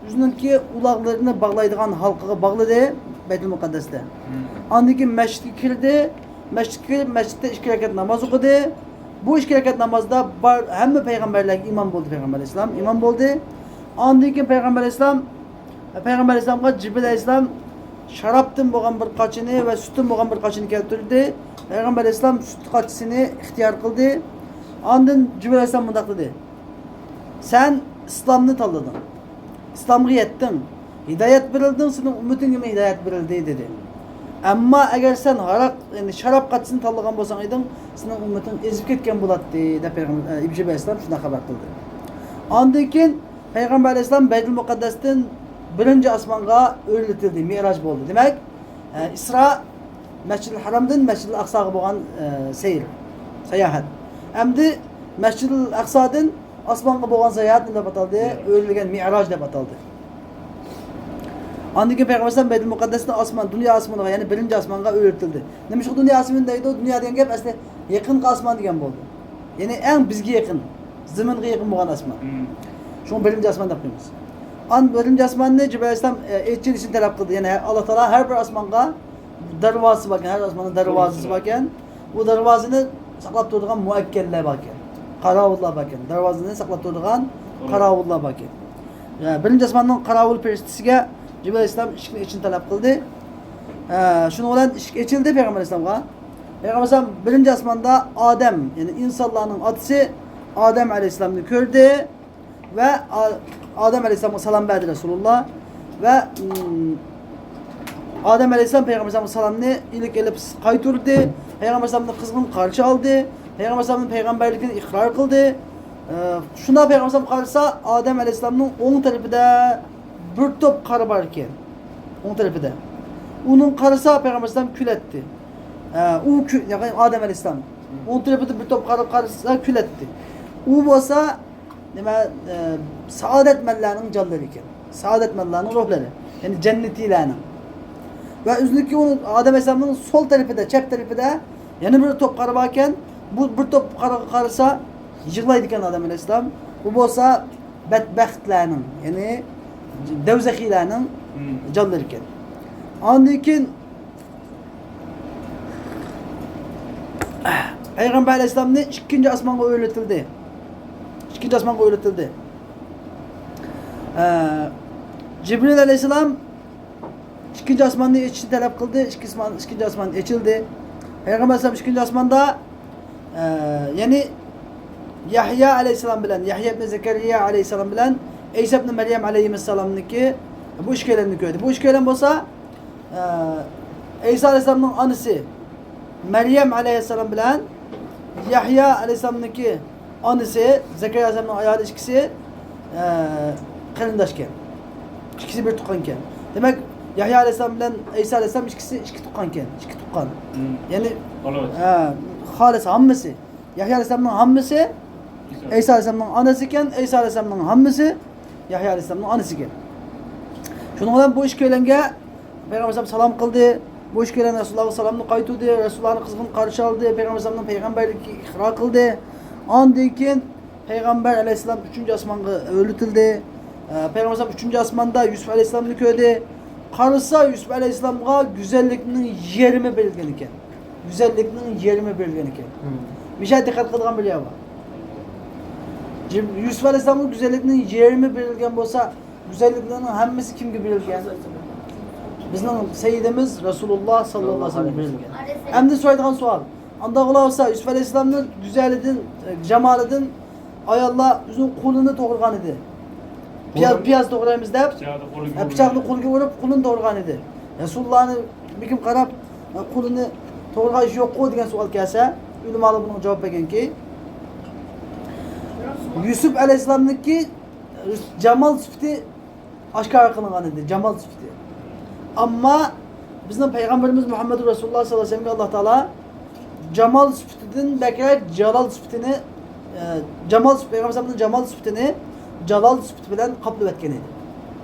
ئۆزىنىڭكى ئۇلاغلىرىنى باغلايدىغان ھالقىغا باغلىدى، بەيتۇل مۇقەددەستە. ئاندىن كېيىن مەسچىتكە كىردى. مەسچىتكە كىرىپ، مەسچىتتە ئىككى رەكەت ناماز ئوقۇدى. بۇ ئىككى رەكەت نامازدا بار ھەممە پەيغەمبەرلەرگە ئىمام بولدى، پەيغەمبەر ئەلەيھىسسالام ئىمام بولدى. ئاندىن كېيىن پەيغەمبەر ئەلەيھىسسالام، پەيغەمبەر ئەلەيھىسسالامغا جىبرىل ئەلەيھىسسالام شارابتىن بولغان بىر قاچىنى ۋە سۈتتىن بولغان بىر قاچىنى كەلتۈردى. پەيغەمبەر ئەلەيھىسسالام سۈت قاچىسىنى ئىختىيار قىلدى. ئاندىن جىبرىل ئەلەيھىسسالام مۇنداق دېدى: سەن ئىسلامنى تاللىدىڭ. ئىسلامغا يەتتىڭ. ھىدايەت بېرىلدىڭ، سېنىڭ ئۈممىتىڭگىمۇ ھىدايەت بېرىلدى، دېدى. ئەمما ئەگەر سەن ھاراق، يەنى شاراب قاچىسىنى تاللىغان بولساڭ ئىدىڭ، سېنىڭ ئۈممىتىڭ ئېزىپ كەتكەن بولاتتى، دەپ پەيغەمبەر، ئە، جىبرىل ئەلەيھىسسالام شۇنداق خەۋەر قىلدى. ئاندىن كېيىن پەيغەمبەر ئەلەيھىسسالام بەيتۇل مۇقەددەستىن بىرىنچى ئاسمانغا ئۆرلىتىلدى، مىئراج بولدى. دېمەك، ئە، ئىسرا مەسجىدىل ھارامدىن مەسجىدىل ئەقساغا بولغان، ئە، سەير، ساياھەت. ئەمدى مەسجىدىل ئەقسادىن ئاسمانغا بولغان ساياھەت نېمە دەپ ئاتالدى؟ مىئراج. ئۆرلىگەن مىئراج دەپ ئاتالدى. ئاندىن كېيىن پەيغەمبەر ئەلەيھىسسالام بەيتۇل مۇقەددەستىن ئاسمان، دۇنيا ئاسمىنىغا، يەنى بىرىنچى ئاسمانغا ئۆرلىتىلدى. نېمىشقا دۇنيا ئاسمىنى دەيدۇ؟ دۇنيا دېگەن گەپ ئەسلى يېقىنقى ئاسمان دېگەن بولدى. يەنى ئەڭ بىزگە يېقىن، زېمىنغا يېقىن بولغان ئاسمان. شۇڭا بىرىنچى ئاسمان دەپ قويىمىز. ئان بىرىنچى ئاسماننى جىبرىل ئەلەيھىسسالام، ئە، ئېچىلىشىنى تەلەپ قىلدى. يەنى ئاللا تائالا ھەر بىر ئاسمانغا دەرۋازىسى باركەن، ھەر ئاسماننىڭ دەرۋازىسى باركەن. ئۇ دەرۋازىنى ساقلاپ تۇرىدىغان مۇئەككەللەر باركەن، قاراۋۇللار باركەن. دەرۋازىنى ساقلاپ تۇرىدىغان قاراۋۇللار باركەن. يا، بىرىنچى ئاسماننىڭ قاراۋۇل پەرىشتىسىگە جىبرىل ئەلەيھىسسالام ئىشىكنى ئېچىشنى تەلەپ قىلدى. ھە، شۇنىڭ بىلەن ئىشىك ئېچىلدى پەيغەمبەر ئەلەيھىسسالامغا. پەيغەمبەر ئەلەيھىسسالام بىرىنچى ئاسماندا ئادەم، يەنى ئىنسانلارنىڭ ئاتىسى ئادەم ئەلەيھىسسالامنى كۆردى ۋە ئا-، ئادەم ئەلەيھىسسالامغا سالام بەردى رەسۇلۇللا. ۋە، ئىم، ئادەم ئەلەيھىسسالام پەيغەمبەر ئەلەيھىسسالامغا سالامنى ئىلىك ئېلىپ قايتۇردى. پەيغەمبەر ئەلەيھىسسالامنى قىزغىن قارشى ئالدى. پەيغەمبەر ئەلەيھىسسالامنىڭ پەيغەمبەرلىكىنى ئىقرار قىلدى. ئە، شۇنداق پەيغەمبەر ئەلەيھىسسالام قارىسا، ئادەم ئەلەيھىسسالامنىڭ ئوڭ تەرىپىدە بىر توپ قارا بار ئىكەن. ئوڭ تەرىپىدە. ئۇنىڭ قارىسا پەيغەمبەر ئەلەيھىسسالام كۈلەتتى. ئە، ئۇ كۈ-، يەنى ئادەم ئەلەيھىسسالام. ئوڭ تەرىپىدە بىر توپ قارا قارىسا كۈلەتتى. ئۇ بولسا، نېمە، ئە، سائادەتمەنلەرنىڭ جانلىرى ئىكەن. سائادەتمەنلەرنىڭ روھلىرى. يەنى جەننىتىيلەرنىڭ. ۋە ئۆزىنىڭكى ئۇ ئادەم ئەلەيھىسسالامنىڭ سول تەرىپىدە، چەپ تەرىپىدە يەنە بىر توپ قارا بار ئىكەن. بۇ بىر توپ قارىغا قارىسا يىغلايدىكەن ئادەم ئەلەيھىسسالام. بۇ بولسا بەتبەختلەرنىڭ، يەنى دەۋزەخىيلەرنىڭ جانلىرى ئىكەن. ئاندىن كېيىن پەيغەمبەر ئەلەيھىسسالامنى ئىككىنچى ئاسمانغا ئۆرلىتىلدى. ئىككىنچى ئاسمانغا ئۆرلىتىلدى. ئە، جىبرىل ئەلەيھىسسالام ئىككىنچى ئاسماننى ئېچىشنى تەلەپ قىلدى. ئىككى ئاسمان، ئىككىنچى ئاسمان ئېچىلدى. پەيغەمبەر ئەلەيھىسسالام ئىككىنچى ئاسماندا، ئە، يەنى يەھيا ئەلەيھىسسالام بىلەن، يەھيا ئىبنى زەكەرىيا ئەلەيھىسسالام بىلەن ئەيسا ئىبنى مەريەم ئەلەيھىمەسسالامنىڭكى بۇ ئىككىيلەننى كۆردى. بۇ ئىككىيلەن بولسا، ئە، ئەيسا ئەلەيھىسسالامنىڭ ئانىسى مەريەم ئەلەيھىسسالام بىلەن يەھيا ئەلەيھىسسالامنىڭكى ئانىسى، زەكەرىيا ئەلەيھىسسالامنىڭ ئايالى ئىككىسى، ئە، قېرىنداشكەن. ئىككىسى بىر تۇغقانكەن. دېمەك، يەھيا ئەلەيھىسسالام بىلەن ئەيسا ئەلەيھىسسالام ئىككىسى ئىككى تۇغقانكەن. ئىككى تۇغقان. يەنى، ئە، خالىس ھاممىسى. يەھيا ئەلەيھىسسالامنىڭ ھاممىسى ئەيسا ئەلەيھىسسالامنىڭ ئانىسى ئىكەن، ئەيسا ئەلەيھىسسالامنىڭ ھاممىسى يەھيا ئەلەيھىسسالامنىڭ ئانىسى ئىكەن. شۇنىڭ بىلەن بۇ ئىككىيلەنگە پەيغەمبەر ئەلەيھىسسالام سالام قىلدى. بۇ ئىككىيلەن رەسۇلۇللاغا سالامنى قايتۇردى. رەسۇلۇللانى قىزغىن قارشى ئالدى. پەيغەمبەر ئەلەيھىسسالامنىڭ پەيغەمبەرلىكىگە ئىقرار قىلدى. ئاندىن كېيىن پەيغەمبەر ئەلەيھىسسالام ئۈچىنچى ئاسمانغا ئۆرلىتىلدى. ئە، پەيغەمبەر ئەلەيھىسسالام ئۈچىنچى ئاسماندا يۈسۈپ ئەلەيھىسسالامنى كۆردى. قارىسا، يۈسۈپ ئەلەيھىسسالامغا گۈزەللىكنىڭ يېرىمى بېرىلگەن ئىكەن. گۈزەللىكنىڭ يېرىمى بېرىلگەن ئىكەن. مم. مىشە دىققەت قىلىدىغان بىر يەر بار. يۈسۈپ ئەلەيھىسسالامغا گۈزەللىكنىڭ يېرىمى بېرىلگەن بولسا، گۈزەللىكلەرنىڭ ھەممىسى كىمگە بېرىلگەن؟ بىزنىڭ سەييىدىمىز رەسۇلۇللا ساللاللاھۇ ئەلەيھى ۋەسەللەمگە بېرىلگەن. ئەمدى سورايدىغان سوئال، ئانداق بولسا يۈسۈپ ئەلەيھىسسالامنىڭ گۈزەلىدىن، جامالىدىن ئاياللار ئۆزىنىڭ قولىنى توغرىغان ئىدى. پىياز، پىياز توغرايمىز دەپ، پىچاقنى قولىغا ئۇرۇپ، قولىنى توغرىغان ئىدى. رەسۇلۇللانى بىكىم قاراپ، قولىنى توغرىغان ئىش يوققۇ دېگەن سوئال كەلسە، ئۆلىمالار بۇنىڭغا جاۋاب بەرگەنكى، يۈسۈپ ئەلەيھىسسالامنىڭكى جامال سۈپىتى ئاشكارا قىلىنغان ئىدى، جامال سۈپىتى. ئەمما بىزنىڭ پەيغەمبىرىمىز مۇھەممەدۇر رەسۇلۇللا ساللاللاھۇ ئەلەيھى ۋەسەللەمگە ئاللا تائالا جامال سۈپىتىدىن بەكرەك جالال سۈپىتىنى، ئە، جامال سۈپ-، پەيغەمبەر ئەلەيھىسسالامنىڭ جامال سۈپىتىنى جالال سۈپىتى بىلەن قاپلىۋەتكەن ئىدى.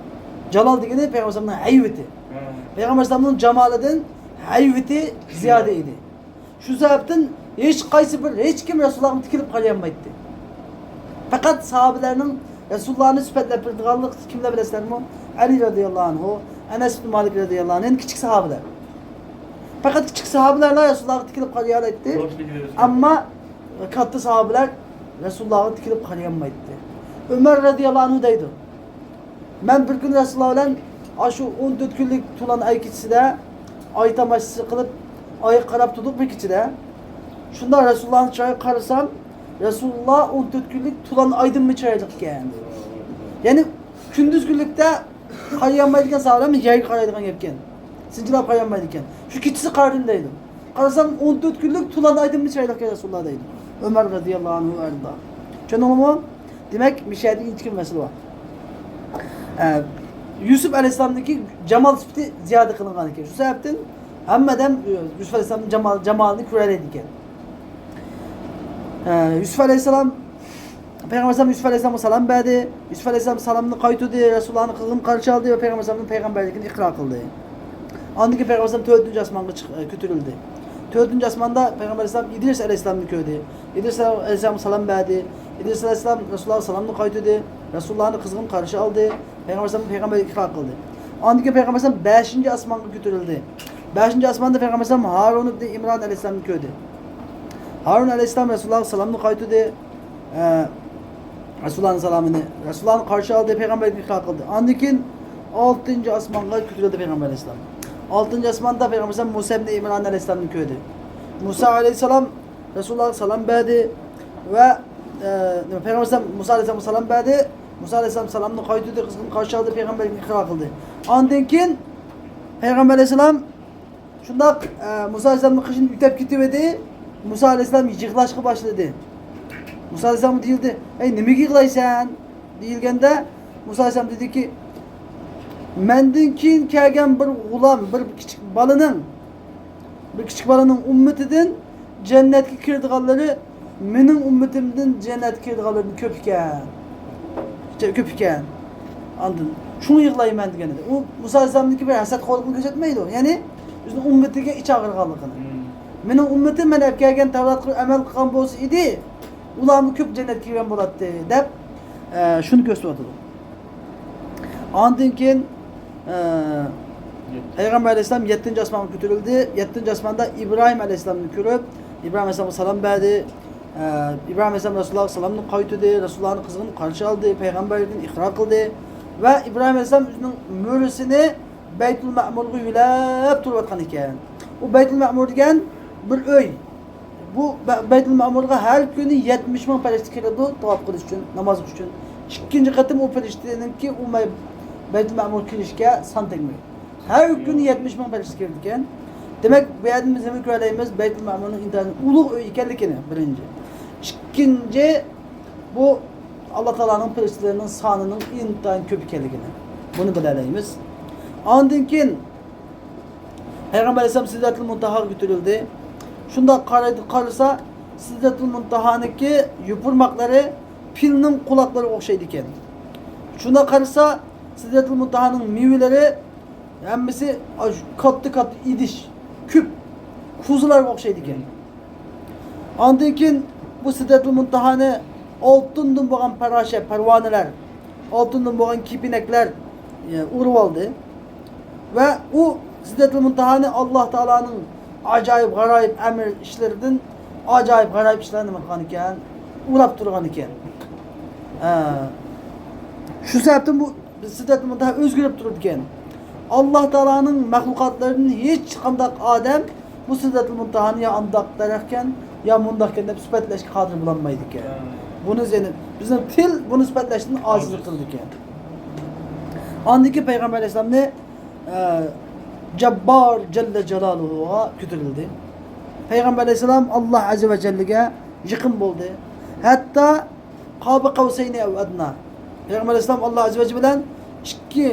جالال دېگىنى پەيغەمبەر ئەلەيھىسسالامنىڭ ھەيۋىتى. پەيغەمبەر ئەلەيھىسسالامنىڭ جامالىدىن ھەيۋىتى زىيادە ئىدى. شۇ سەۋەبتىن ھېچقايسى بىر، ھېچكىم رەسۇلۇللاغا تىكىلىپ قارىيالمايتتى. پەقەت ساھابىلەرنىڭ رەسۇلۇللانى سۈپەتلەپ بىلىدىغانلىق كىملەر بىلەسىلەرمۇ؟ ئەلى رەزىياللاھۇ ئەنھۇ، ئەنەس ئىبن مالىك رەزىياللاھۇ ئەنھۇ، يەنە كىچىك ساھابىلەر. پەقەت كىچىك ساھابىلەرلا رەسۇلۇللاغا تىكىلىپ قارىيالايتتى. ئەمما كاتتا ساھابىلەر رەسۇلۇللاغا تىكىلىپ قارىيالمايتتى. ئۆمەر رەزىياللاھۇ ئەنھۇ دەيدۇ، مەن بىر كۈنى رەسۇلۇللا بىلەن ئاشۇ ئون تۆت كۈنلۈك تولان ئاي كېچىسىدە ئاي تاماشىسى قىلىپ، ئايغا قاراپ تۇردۇق بىر كېچىدە. شۇنداق رەسۇلۇللانىڭ چىرايىغا قارىسام، رەسۇلۇللا ئون تۆت كۈنلۈك تولان ئايدىنمۇ چىرايلىق ئىكەن. يەنى كۈندۈز كۈنلۈكتە قارىيالمايدىغان ساھابىلەر يەرگە قارايدىغان گەپكەن. سىنچىلاپ قارىيالمايدىكەن. شۇ كېچىسى قارىدىم دەيدۇ. قارىسام، ئون تۆت كۈنلۈك تولان ئايدىنمۇ چىرايلىق ئىكەن رەسۇلۇللا دەيدۇ. ئۆمەر رەزىياللاھۇ ئەنھۇ ئەردا. چۈشەندىڭلارمۇ؟ دېمەك، مىشەدە ئىنچىكە بىر مەسىلە بار. ئە، يۈسۈپ ئەلەيھىسسالامنىڭكى جامال سۈپىتى زىيادە قىلىنغان ئىكەن. شۇ سەۋەبتىن ھەممە ئادەم، ئە، يۈسۈپ ئەلەيھىسسالامنىڭ جامال-، جامالىنى كۆرەلەيدىكەن. ئە، يۈسۈپ ئەلەيھىسسالام، پەيغەمبەر ئەلەيھىسسالام يۈسۈپ ئەلەيھىسسالامغا سالام بەردى. يۈسۈپ ئەلەيھىسسالام سالامنى قايتۇردى، رەسۇلۇللانى قىزغىن قارشى ئالدى ۋە پەيغەمبەر ئەلەيھىسسالامنىڭ پەيغەمبەرلىكىنى ئىقرار قىلدى. ئاندىن كېيىن پەيغەمبەر ئەلەيھىسسالام تۆتىنچى ئاسمانغا چىق-، ئە، كۆتۈرۈلدى. تۆتىنچى ئاسماندا پەيغەمبەر ئەلەيھىسسالام ئىدرىس ئەلەيھىسسالامنى كۆردى. ئىدرىس ئەلەيھىسسالامغا سالام بەردى. ئىدرىس ئەلەيھىسسالام رەسۇلۇللاغا سالامنى قايتۇردى. رەسۇلۇللانى قىزغىن قارشى ئالدى. پەيغەمبەر ئەلەيھىسسالامنى پەيغەمبەرلىككە ئىقرار قىلدى. ئاندىن كېيىن پەيغەمبەر ئەلەيھىسسالام بەشىنچى ئاسمانغا كۆتۈرۈلدى. بەشىنچى ئاسماندا پەيغەمبەر ئەلەيھىسسالام ھارۇن ئىبنى ئىمران ئەلەيھىسسالامنى كۆردى. ھارۇن ئەلەيھىسسالام رەسۇلۇللاھقا سالامنى قايتۇردى. ئە، رەسۇلۇللاھنىڭ سالامىنى، رەسۇلۇللاھنى قارشى ئالدى، پەيغەمبەرگە ئىقرار قىلدى. ئاندىن كېيىن ئالتىنچى ئاسمانغا كۆتۈرۈلدى پەيغەمبەر ئەلەيھىسسالام. ئالتىنچى ئاسماندا پەيغەمبەر ئەلەيھىسسالام مۇسا ئىبنى ئىمران ئەلەيھىسسالامنى كۆردى. مۇسا ئەلەيھىسسالام رەسۇلۇللاھقا سالام بەردى ۋە، ئە، نېمە، پەيغەمبەر ئەلەيھىسسالام مۇسا ئەلەيھىسسالامغا سالام بەردى. مۇسا ئەلەيھىسسالام سالامنى قايتۇردى، قىزغىن قارشى ئالدى، پەيغەمبەرگە ئىقرار قىلدى. ئاندىن كېيىن پەيغەمبەر ئەلەيھىسسالام شۇنداق، ئە، مۇسا ئەلەيھىسسالامنىڭ قېشىدىن ئۆتۈپ كېتىۋىدى. مۇسا ئەلەيھىسسالام يىغلاشقا باشلىدى. مۇسا ئەلەيھىسسالامغا دېيىلدى، «ئەي، نېمىگە يىغلايسەن؟» دېيىلگەندە، مۇسا ئەلەيھىسسالام دېدىكى، «مەندىن كېيىن كەلگەن بىر غۇلام، بىر كىچىك بالىنىڭ، بىر كىچىك بالىنىڭ ئۈممىتىدىن جەننەتكە كىرىدىغانلىرى مېنىڭ ئۈممىتىمدىن جەننەتكە كىرىدىغانلىرىدىن كۆپ ئىكەن. كۆپ ئىكەن. ئاندىن شۇڭا يىغلايمەن» دېگەن ئىدى. ئۇ مۇسا ئەلەيھىسسالامنىڭكى بىر ھەسەتخورلۇقىنى كۆرسەتمەيدۇ. يەنى ئۆزىنىڭ ئۈممىتىگە ئىچ ئاغرىغانلىقىنى. مېنىڭ ئۈممىتىم مەن ئەپ كەلگەن تەۋراتقا ئەمەل قىلغان بولسا ئىدى، ئۇلارمۇ كۆپ جەننەتكە كىرگەن بولاتتى، دەپ، ئە، شۇنى كۆرسىتىۋاتىدۇ. ئاندىن كېيىن، ئە، پەيغەمبەر ئەلەيھىسسالام يەتتىنچى ئاسمانغا كۆتۈرۈلدى. يەتتىنچى ئاسماندا ئىبراھىم ئەلەيھىسسالامنى كۆرۈپ، ئىبراھىم ئەلەيھىسسالامغا سالام بەردى. ئە، ئىبراھىم ئەلەيھىسسالام رەسۇلۇللاھقا سالامنى قايتۇردى، رەسۇلۇللاھنى قىزغىن قارشى ئالدى، پەيغەمبەرلىكىنى ئىقرار قىلدى ۋە ئىبراھىم ئەلەيھىسسالام ئۆزىنىڭ مۈرىسىنى بەيتۇل مەمۇرغا يۆلەپ تۇرۇۋاتقان ئىكەن. ئۇ بەيتۇل مەمۇر دېگەن بىر ئۆي. بۇ بە-، بەيتۇل مەمۇرغا ھەر كۈنى يەتمىش مىڭ پەرىشتە كېلىدۇ، تاۋاپ قىلىش ئۈچۈن، ناماز ئوقۇش ئۈچۈن. ئىككىنچى قېتىم ئۇ پەرىشتىنىڭكى ئۇ مەي-، بەيتۇل مەمۇرغا كىرىشكە سان تەگمەيدۇ. ھەر كۈنى يەتمىش مىڭ پەرىشتە كېلىدىكەن. دېمەك، بۇ يەردىن بىز نېمە كۆرەلەيمىز؟ بەيتۇل مەمۇرنىڭ ئىنتايىن ئۇلۇغ ئۆي ئىكەنلىكىنى، بىرىنچى. ئىككىنچى، بۇ ئاللا تائالانىڭ پەرىشتىلىرىنىڭ سانىنىڭ ئىنتايىن كۆپ ئىكەنلىكىنى، بۇنى بىلەلەيمىز. ئاندىن كېيىن پەيغەمبەر ئەلەيھىسسالام سىدرەتۇل مۇنتاھاغا كۆتۈرۈلدى. شۇنداق قارايدۇ، قارىسا، سىدرەتۇل مۇنتاھانىڭكى يوپۇرماقلىرى پىلنىڭ قۇلاقلىرىغا ئوخشايدىكەن. شۇنداق قارىسا، سىدرەتۇل مۇنتاھانىڭ مېۋىلىرى ھەممىسى ئاشۇ كاتتا-كاتتا ئىدىش، كۈپ، كوزىلارغا ئوخشايدىكەن. ئاندىن كېيىن بۇ سىدرەتۇل مۇنتاھانى ئالتۇندىن بولغان پاراشە، پەرۋانىلەر، ئالتۇندىن بولغان كېپىنەكلەر، ئە، ئورۇۋالدى. ۋە ئۇ سىدرەتۇل مۇنتاھانى ئاللا تائالانىڭ ئاجايىپ، غارايىپ ئەمر ئىشلىرىدىن ئاجايىپ، غارايىپ ئىشلارنى نېمە قىلغان ئىكەن؟ ئوراپ تۇرغان ئىكەن. ئە، شۇ سەۋەبتىن بۇ سىدرەتۇل مۇنتاھا ئۆزگىرىپ تۇرىدىكەن. ئاللا تائالانىڭ مەخلۇقاتلىرىدىن ھېچقانداق ئادەم بۇ سىدرەتۇل مۇنتاھانى يا ئانداق دەرەخكەن، يا مۇنداقكەن دەپ سۈپەتلەشكە قادىر بولالمايدىكەن. بۇنى زېنى-، بىزنىڭ تىل بۇنى سۈپەتلەشتىن ئاجىزلىق قىلىدىكەن. ئاندىن كېيىن پەيغەمبەر ئەلەيھىسسالامنى، ئە، جاببار جەللە جالالۇھۇغا كۆتۈرۈلدى. پەيغەمبەر ئەلەيھىسسالام ئاللا ئەززە ۋە جەللىگە يېقىن بولدى. ھەتتا قابە قەۋسەينى ئەۋ ئەدنا. پەيغەمبەر ئەلەيھىسسالام ئاللا ئەززە ۋە جەللە بىلەن ئىككى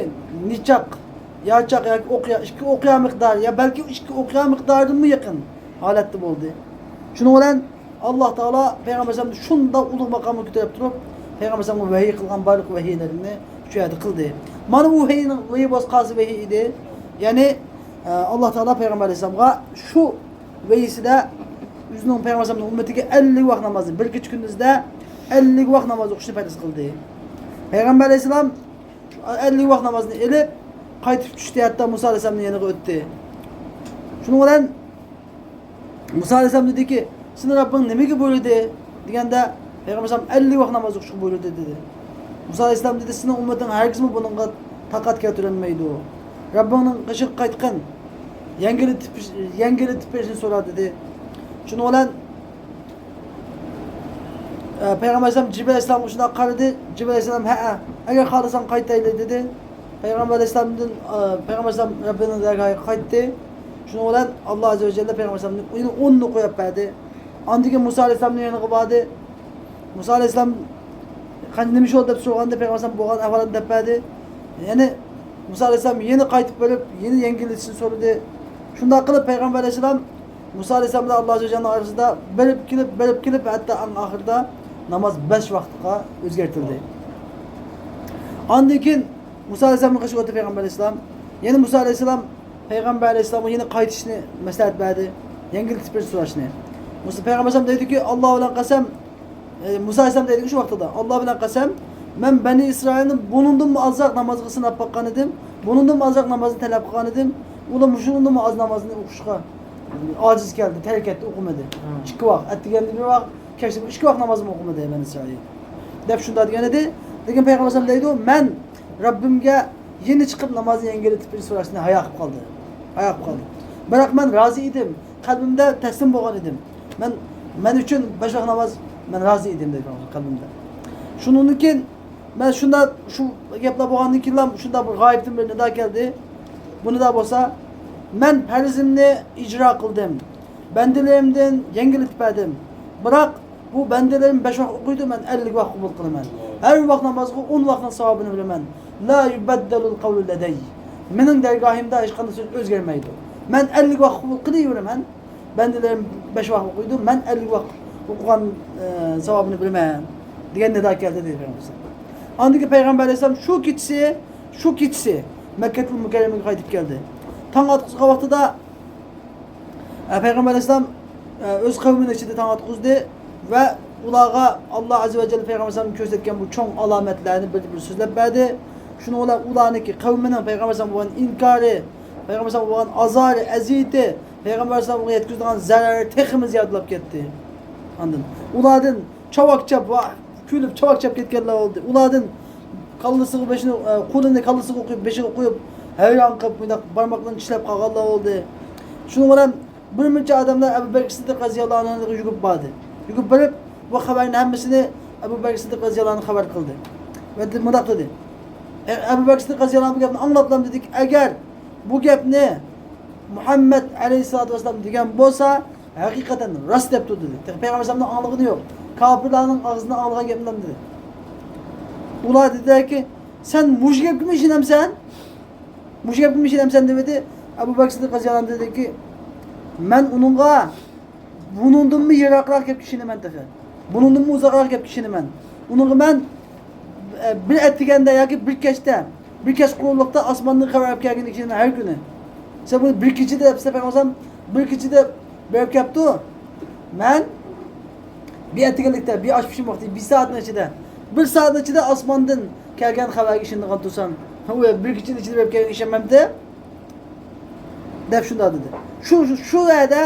نىچاق، يارچاق ياكى ئوقيا، ئىككى ئوقيا مىقدارى يا بەلكى ئىككى ئوقيا مىقدارىدىنمۇ يېقىن ھالەتتە بولدى. شۇنىڭ بىلەن ئاللا تائالا پەيغەمبەر ئەلەيھىسسالامنى شۇنداق ئۇلۇغ ماقامغا كۆتۈرۈپ تۇرۇپ، پەيغەمبەر ئەلەيھىسسالامغا ۋەھىي قىلغان بارلىق ۋەھىيلىرىنى شۇ يەردە قىلدى. مانا بۇ ۋەھىينىڭ، ۋەھىي باسقانسى ۋەھىي ئىدى. يەنى، ئە، ئاللا تائالا پەيغەمبەر ئەلەيھىسسالامغا شۇ ۋەھىيسىدە ئۆزىنىڭ پەيغەمبەر ئەلەيھىسسالامنىڭ ئۈممىتىگە ئەللىك ۋاق نامازنى، بىر كېچە كۈندۈزدە ئەللىك ۋاق ناماز ئوقۇشنى پەرز قىلدى. پەيغەمبەر ئەلەيھىسسالام شۇ ئەللىك ۋاق نامازنى ئېلىپ، قايتىپ چۈشتى، ھەتتا مۇسا ئەلەيھىسسالامنىڭ يېنىغا ئۆتتى. شۇنىڭ بىلەن مۇسا ئەلەيھىسسالام دېدىكى، «سېنى رەببىڭ نېمىگە بۇيرۇدى؟» دېگەندە، پەيغەمبەر ئەلەيھىسسالام، «ئەللىك ۋاق ناماز ئوقۇشقا بۇيرۇدى» دېدى. مۇسا ئەلەيھىسسالام دېدى، «سېنىڭ ئۈممىتىڭ ھەرگىزمۇ بۇنىڭغا تاقەت كەلتۈرەلمەيدۇ. رەببىڭنىڭ قېشىغا قايتقىن، يەڭگىللىتىپ، يەڭگىللىتىپ بېرىشنى سورا» دېدى. شۇنىڭ بىلەن ئە، پەيغەمبەر ئەلەيھىسسالام جىبرىئىل ئەلەيھىسسالامغا شۇنداق قارىدى. جىبرىئىل ئەلەيھىسسالام، «ھەئە، ئەگەر خالىساڭ قايتايلى» دېدى. پەيغەمبەر ئەلەيھىسسالامدىن، ئە، پەيغەمبەر ئەلەيھىسسالام رەببىنىڭ دەرگاھىغا قايتتى. شۇنىڭ بىلەن ئاللا ئەززە ۋە جەللە پەيغەمبەر ئەلەيھىسسالامنى يەنە ئورنىدا قويۇپ بەردى. ئاندىن كېيىن مۇسا ئەلەيھىسسالامنىڭ يېنىغا باردى. مۇسا ئەلەيھىسسالام، «قانداق، نېمە ئىش بولدى؟» دەپ سورىغاندا پەيغەمبەر ئەلەيھىسسالام بولغان ئەھۋالنى دەپ بەردى. يەنى مۇسا ئەلەيھىسسالام يەنە قايتىپ بېرىپ، يەنە يەڭگىللىتىشنى سورىدى. شۇنداق قىلىپ پەيغەمبەر ئەلەيھىسسالام مۇسا ئەلەيھىسسالام بىلەن ئاللا ئەززە ۋە جەللەنىڭ ئارىسىدا بېرىپ كېلىپ، بېرىپ كېلىپ، ھەتتا ئەڭ ئاخىرىدا ناماز بەش ۋاقىتقا ئۆزگەرتىلدى. ئاندىن كېيىن مۇسا ئەلەيھىسسالامنىڭ قېشىغا ئۆتتى پەيغەمبەر ئەلەيھىسسالام. يەنە مۇسا ئەلەيھىسسالام پەيغەمبەر ئەلەيھىسسالامغا يەنە قايتىشنى مەسلىھەت بەردى. يەڭگىللىتىپ بېرىش سوراشنى. مۇسا پەيغەمبەر ئەلەيھىسسالام دەيدۇكى، «ئاللا بىلەن قەسەم، ئە، مۇسا ئەلەيھىسسالام دەيدىكى شۇ ۋاقتىدا، ئاللا بىلەن قەسەم، مەن بەنى ئىسرائىلنى بۇنىڭدىنمۇ ئازراق نامازغا سىناپ باققان ئىدىم، بۇنىڭدىنمۇ ئازراق نامازنى تەلەپ قىلغان ئىدىم. ئۇلار مۇشۇندىنمۇ ئاز نامازنى ئوقۇشقا ئاجىز كەلدى، تەرك ئەتتى، ئوقۇمىدى. ئىككى ۋاق، ئەتىگەندە بىر ۋاق، كەچتە ئىككى ۋاق نامازمۇ ئوقۇمىدى بەنى ئىسرائىل، دەپ شۇنداق دېگەن ئىدى. لېكىن پەيغەمبەر ئەلەيھىسسالام دەيدۇ، مەن رەببىمگە يېنى چىقىپ نامازنى يەڭگىللىتىپ بېرىش سوراشنى ھايا قىلىپ قالدىم. ھايا قىلىپ قالدىم. بىراق مەن رازى ئىدىم، قەلبىمدە تەسلىم بولغان ئىدىم. مەن، مەن ئۈچۈن بەش ۋاق ناماز، مەن رازى ئىدىم دەيدۇ قەلبىمدە. شۇنىڭدىن كېيىن مەن شۇنداق، شۇ گەپلەر بولغاندىن كېيىنلا شۇنداق بىر غايىبتىن بىر نىدا كەلدى. بۇ نىدا بولسا، مەن پەرزىمنى ئىجرا قىلدىم، بەندىلىرىمدىن يەڭگىللىتىپ بەردىم. بىراق بۇ بەندىلىرىم بەش ۋاق ئوقۇيدۇ، مەن ئەللىك ۋاق قوبۇل قىلىمەن. ھەر ۋاق نامازغا ئون ۋاقنىڭ ساۋابىنى بېرىمەن. لا يۇبەددەلۇل قەۋلۇ لەدەي. مېنىڭ دەرگاھىمدا ھېچقانداق سۆز ئۆزگەرمەيدۇ. مەن ئەللىك ۋاق قوبۇل قىلىۋېرىمەن. بەندىلىرىم بەش ۋاق ئوقۇيدۇ، مەن ئەللىك ۋاق ئوقۇغان، ئە، ساۋابىنى بېرىمەن، دېگەن نىدا كەلدى، دېدى پەيغەمبەر ئەلەيھىسسالام. ئاندىن كېيىن پەيغەمبەر ئەلەيھىسسالام شۇ كېچىسى، شۇ كېچىسى مەككەتۇل مۇكەررەمىگە قايتىپ كەلدى. تاڭ ئاتقۇزغان ۋاقتىدا، ئە، پەيغەمبەر ئەلەيھىسسالام، ئە، ئۆز قەۋمىنىڭ ئىچىدە تاڭ ئاتقۇزدى ۋە ئۇلارغا ئاللا ئەززە ۋە جەللە پەيغەمبەر ئەلەيھىسسالام كۆرسەتكەن بۇ چوڭ ئالامەتلەرنى بىر-بىر سۆزلەپ بەردى. شۇنىڭ بىلەن ئۇلارنىڭكى قەۋمىنىڭ پەيغەمبەر ئەلەيھىسسالامغا بولغان ئىنكارى، پەيغەمبەر ئەلەيھىسسالامغا بولغان ئازارى، ئەزىيىتى، پەيغەمبەر ئەلەيھىسسالامغا يەتكۈزىدىغان زەرەر تېخىمۇ زىيادىلاپ كەتتى. ئاندىن ئۇلاردىن چاۋاك چاپ ۋە كۈلۈپ چاۋاك چاپ كەتكەنلەر بولدى. ئۇلاردىن كاللىسىغا بېشىنى، ئە، قولىنى كاللىسىغا قويۇپ، بېشىغا قويۇپ، ھەيران قىلىپ، مۇنداق بارماقلىرىنى چىشلەپ قالغانلار بولدى. شۇنىڭ بىلەن بىر نەچچە ئادەملەر ئەبۇ بەكرى سىددىق رەزىياللاھۇ ئەنھۇغا يۈگۈرۈپ باردى. يۈگۈرۈپ بېرىپ، بۇ خەۋەرنى ھەممىسىنى ئەبۇ بەكرى سىددىق رەزىياللاھۇ ئەنھۇغا خەۋەر قىلدى. ۋە مۇنداق دېدى. ئە-، ئەبۇ بەكرى سىددىق رەزىياللاھۇ ئەنھۇ بۇ گەپنى ئاڭلاپلا دېدىكى، ئەگەر بۇ گەپنى مۇھەممەد ئەلەيھىسسالاتۇ ۋەسسالام دېگەن بولسا، ھەقىقەتەن راست دەپتۇ دېدى. تېخى پەيغەمبەر ئەلەيھىسسالامنىڭ ئاڭلىغىنى يوق. كاپىرلارنىڭ ئاغزىدىن ئاڭلىغان گەپنى دېدى. ئۇلار دېدىكى، سەن مۇشۇ گەپكىمۇ ئىشىنەمسەن؟ مۇشۇ گەپكىمۇ ئىشىنەمسەن دېۋىدى. ئەبۇ بەكرى سىددىق رەزىياللاھۇ ئەنھۇ دېدىكى، مەن ئۇنىڭغا بۇنىڭدىنمۇ يىراقراق گەپكە ئىشىنىمەن تېخى. بۇنىڭدىنمۇ ئۇزاقراق گەپكە ئىشىنىمەن. ئۇنىڭغا مەن، ئە، بىر ئەتىگەندە ياكى بىر كەچتە، بىر كەچ قۇرۇقلۇقتا ئاسماندىن خەۋەر ئەپ كەلگىنىگە ئىشىنىمەن ھەر كۈنى. سەن بۇنى بىر كېچىدە دەپ، سەن پەيغەمبەر بىر كېچىدە بېرىپ كەپتۇ. مەن بىر ئەتىگەنلىكتە، بىر ئاش پىشىم ۋاقتى، بىر سائەتنىڭ ئىچىدە، بىر سائەتنىڭ ئىچىدە ئاسماندىن كەلگەن خەۋەرگە ئىشىنىدىغان تۇرسام، ئۇ بىر كېچىنىڭ ئىچىدە بېرىپ كەلگەنگە ئىشەنمەمتى، دەپ شۇنداق دېدى. شۇ، شۇ، شۇ يەردە،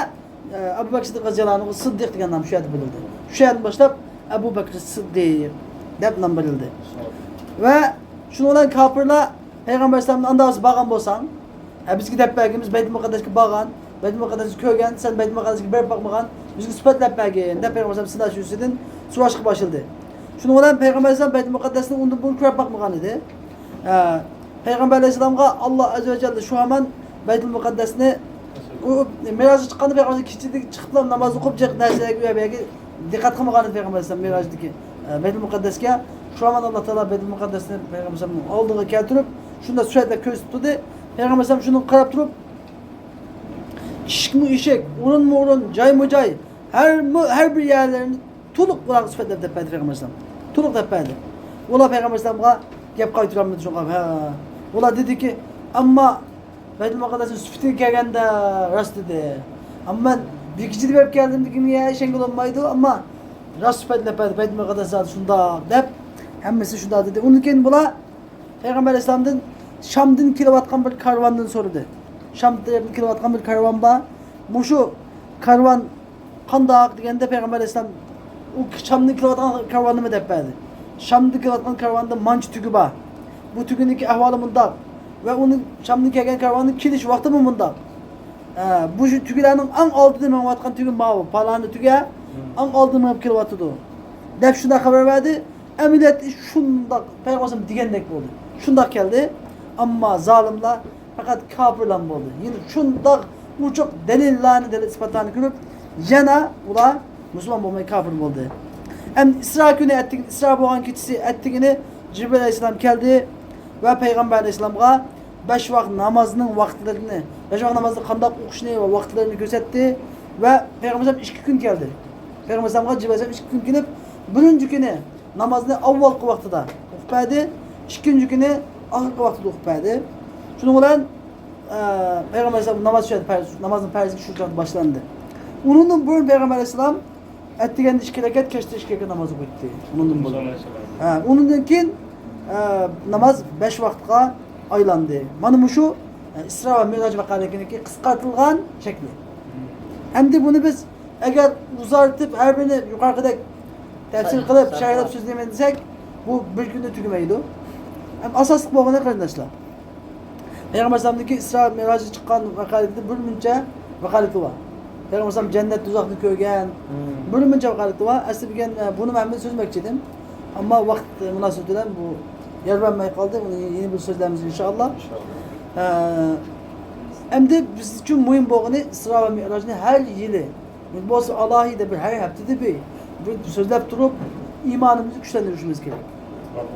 ئە، ئەبۇ بەكرى سىددىق رەزىياللاھۇ ئەنھۇغا سىددىق دېگەن نام شۇ يەردە بېرىلدى. شۇ يەردىن باشلاپ ئەبۇ بەكرى سىددىق دەپ نام بېرىلدى. ۋە شۇنىڭ بىلەن كاپىرلار پەيغەمبەر ئەلەيھىسسالامنى ئاندا بارغان بولساڭ، ئە، بىزگە دەپ بەرگىن، بىز بەيتۇل مۇقەددەسكە بارغان، بەيتۇل مۇقەددەسنى كۆرگەن، سەن بەيتۇل مۇقەددەسكە بېرىپ باقمىغان، بىزگە سۈپەتلەپ بەرگىن، دەپ پەيغەمبەر ئەلەيھىسسالام سىناش يۈزىسىدىن سوراشقا باشلىدى. شۇنىڭ بىلەن پەيغەمبەر ئەلەيھىسسالام بەيتۇل مۇقەددەسنى ئۇندىن بۇرۇن كۆرۈپ باقمىغان ئىدى. ئە، پەيغەمبەر ئەلەيھىسسالامغا ئاللا ئەززە ۋە جەللە شۇ ھامان بەيتۇل مۇقەددەسنى، ئۇ مىراجغا چىققاندا پەيغەمبەر كېچىدە چىقىپلا ناماز ئوقۇپ جىق نەرسىلەرگە ئۇ يەرگە دىققەت قىلمىغان ئىدى پەيغەمبەر ئەلەيھىسسالام مىراجدىكى، ئە، بەيتۇل مۇقەددەسكە. شۇ ھامان ئاللا تائالا بەيتۇل مۇقەددەسنى پەيغەمبەر ئەلەيھىسسالامنىڭ ئالدىغا كەلتۈرۈپ، شۇنداق سۈرەتلەر كۆرسىتىپ تۇردى. پەيغەمبەر ئەلەيھىسسالام شۇنىڭغا قاراپ تۇرۇپ، ئىشىكمۇ ئىشىك، ئورۇنمۇ ئورۇن، جايمۇ جاي، ھەرمۇ-، ھەر بىر يەرلىرىنى تولۇق ئۇلارغا سۈپەتلەپ دەپ بەردى پەيغەمبەر ئەلەيھىسسالام. تولۇق دەپ بەردى. ئۇلار پەيغەمبەر ئەلەيھىسسالامغا گەپ قايتۇرالمىدى شۇڭا. ھە. ئۇلار دېدىكى، ئەمما بەيتۇل مۇقەددەسنىڭ سۈپىتىگە كەلگەندە راست دېدى. ئەمما مەن بىر كېچىدە بېرىپ كەلدىم دېگىنىگە ئىشەنگىلى بولمايدۇ، ئەمما راست سۈپەتلەپ بەردى، بەيتۇل مۇقەددەس زادى شۇنداق دەپ، ھەممىسى شۇنداق دېدى. ئۇندىن كېيىن بۇلار پەيغەمبەر ئەلەيھىسسالامدىن شامدىن كېلىۋاتقان بىر كارۋاندىن سورىدى. شام تەرەپتىن كېلىۋاتقان بىر كارۋان بار. مۇشۇ كارۋان قانداق دېگەندە، پەيغەمبەر ئەلەيھىسسالام ئۇ شامدىن كېلىۋاتقان كارۋاننىمۇ دەپ بەردى. شامدىن كېلىۋاتقان كارۋاندا مانچە تۈگە بار. بۇ تۈگىنىڭكى ئەھۋالى مۇنداق. ۋە ئۇنىڭ شامدىن كەلگەن كارۋاننىڭ كېلىش ۋاقتىمۇ مۇنداق. ئە، بۇ شۇ تۈگىلەرنىڭ ئەڭ ئالدىدا مېڭىۋاتقان تۈگە ماۋۇ، پالانى تۈگە ئەڭ ئالدىدا مېڭىپ كېلىۋاتىدۇ، دەپ شۇنداق خەۋەر بەردى. ئەمەلىيەتتە ئىش شۇنداق پەيغەمبەر ئەلەيھىسسالام دېگەندەك بولدى. شۇنداق كەلدى. ئەمما زالىملار پەقەت كاپىرلارمۇ بولدى. يەنە شۇنداق ئوچۇق دەلىللارنى، دەلىل ئىسپاتلارنى كۆرۈپ، يەنە ئۇلار مۇسۇلمان بولماي كاپىر بولدى. ئەمدى ئىسرا كۈنى ئەتىگىنى، ئىسرا بولغان كېچىسى ئەتىگىنى جىبرىئىل ئەلەيھىسسالام كەلدى ۋە پەيغەمبەر ئەلەيھىسسالامغا بەش ۋاق نامازنىڭ ۋاقىتلىرىنى، بەش ۋاق نامازنى قانداق ئوقۇشنى ۋە ۋاقىتلىرىنى كۆرسەتتى ۋە پەيغەمبەر ئەلەيھىسسالام ئىككى كۈن كەلدى. پەيغەمبەر ئەلەيھىسسالامغا جىبرىئىل ئەلەيھىسسالام ئىككى كۈن كېلىپ، بىرىنچى كۈنى نامازنى ئاۋۋالقى ۋاقتىدا ئوقۇپ بەردى، ئىككىنچى كۈنى ئاخىرقى ۋاقتىدا ئوقۇپ بەردى. شۇنىڭ بىلەن، ئە، پەيغەمبەر ئەلەيھىسسالام ناماز شۇ يەردە پەرز، نامازنىڭ پەرزلىكى شۇ چاغدا باشلاندى. ئۇنىڭدىن بۇرۇن پەيغەمبەر ئەلەيھىسسالام ئەتىگەندە ئىككى رەكەت، كەچتە ئىككى رەكەت ناماز ئوقۇيتتى. ئۇنىڭدىن بۇرۇن. ھە، ئۇنىڭدىن كېيىن، ئە، ناماز بەش ۋاقىتقا ئايلاندى. مانا مۇشۇ ئىسرا ۋە مىئراج ۋەقەلىكىنىڭكى قىسقارتىلغان شەكلى. ئەمدى بۇنى بىز ئەگەر ئۇزارتىپ، ھەر بىرىنى يۇقىرىقىدەك تەپسىر قىلىپ، شەرھلەپ سۆزلەيمەن دېسەك، بۇ بىر كۈندە تۈگىمەيدۇ. ھەم ئاساسلىق بولغىنى قېرىنداشلار، پەيغەمبەر ئەلەيھىسسالامدىكى ئىسرا مىئراجغا چىققان ۋەقەلىكتە بىر مۇنچە ۋەقەلىكى بار. پەيغەمبەر ئەلەيھىسسالام جەننەت، دوزاخنى كۆرگەن، بىر مۇنچە ۋەقەلىكى بار. ئەسلى بىلگەن، بۇنى مەن سۆزلىمەكچى ئىدىم. ئەمما ۋاقىت مۇناسىۋىتى بىلەن بۇ يار بەرمەي قالدى. ئۇنى يەنە بىر سۆزلەرمىز ئىنشائاللا. ئە، ئەمدى بىز ئۈچۈن مۇھىم بولغىنى ئىسرا ۋە مىئراجنى ھەر يىلى بولسا ئالاھىدە بىر ھەر ھەپتىدە بىر، بىر سۆزلەپ تۇرۇپ ئىمانىمىزنى كۈچلەندۈرۈشىمىز كېرەك.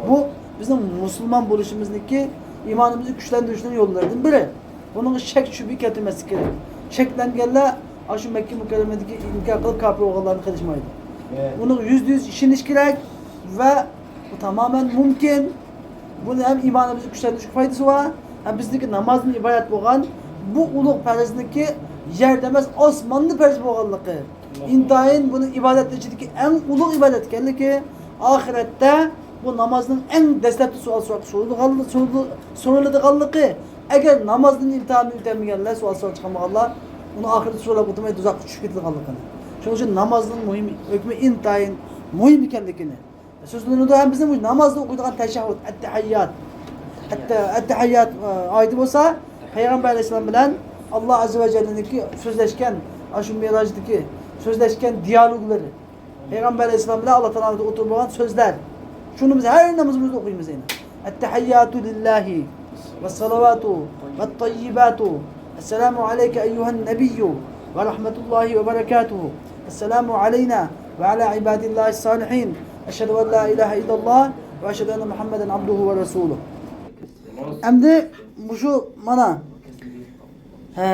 بۇ بىزنىڭ مۇسۇلمان بولۇشىمىزنىڭكى ئىمانىمىزنى كۈچلەندۈرۈشنىڭ يوللىرىدىن بىرى. بۇنىڭغا شەك شۈبھە كەلتۈرمەسلىك كېرەك. شەكلەنگەنلەر ئاشۇ مەككە مۇكەررەمىدىكى ئىنكار قىلىپ كاپىر بولغانلارنى قىلىشمايدۇ. ئۇنىڭغا يۈزدە يۈز ئىشىنىش كېرەك ۋە بۇ تامامەن مۇمكىن. بۇنى ھەم ئىمانىمىزنى كۈچلەندۈرۈشكە پايدىسى بار، ھەم بىزدىكى نامازدىن ئىبارەت بولغان بۇ ئۇلۇغ پەرزنىڭكى يەردە ئەمەس، ئاسماندا پەرز بولغانلىقى، ئىنتايىن بۇنى ئىبادەت ئىچىدىكى ئەڭ ئۇلۇغ ئىبادەت ئىكەنلىكى، ئاخىرەتتە بۇ نامازنىڭ ئەڭ دەسلەپكى سوئال سوراق سورىلىدىغانلىقى، سورىلىدىغانلىقى، ئەگەر نامازدىن ئىمتىھاننى ئۆتەلمىگەنلەر، سوئال سوراق چىقارمىغانلار، ئۇنى ئاخىرىدا سوراپ ئولتۇرماي دوزاخقا چۈشۈپ كېتىدىغانلىقىنى. شۇنىڭ ئۈچۈن نامازنىڭ مۇھىم، ھۆكمى ئىنتايىن مۇھىم ئىكەنلىكىنى سۆزلىنىدۇ. ھەم بىزنىڭ بۇ نامازدا ئوقۇيدىغان تەشەھھۇد، ئەتتەھىيات، ئەتتە-، ئەتتەھىيات، ئە، ئايىتى بولسا، پەيغەمبەر ئەلەيھىسسالام بىلەن ئاللا ئەززە ۋە جەللىنىڭكى سۆزلەشكەن، ئاشۇ مىراجدىكى سۆزلەشكەن دىيالوگلىرى، پەيغەمبەر ئەلەيھىسسالام بىلەن ئاللا تائالا ئوتتۇرىدا بولغان سۆزلەر، شۇنى بىز ھەر نامىزىمىزدا ئوقۇيمىز ئەينەن. التحيات لله والصلوات والطيبات، السلام عليك أيها النبي ورحمة الله وبركاته، السلام علينا وعلى عباد الله الصالحين، أشهد أن لا إله إلا الله وأشهد أن محمدا عبده ورسوله. ئەمدى مۇشۇ مانا، ھە،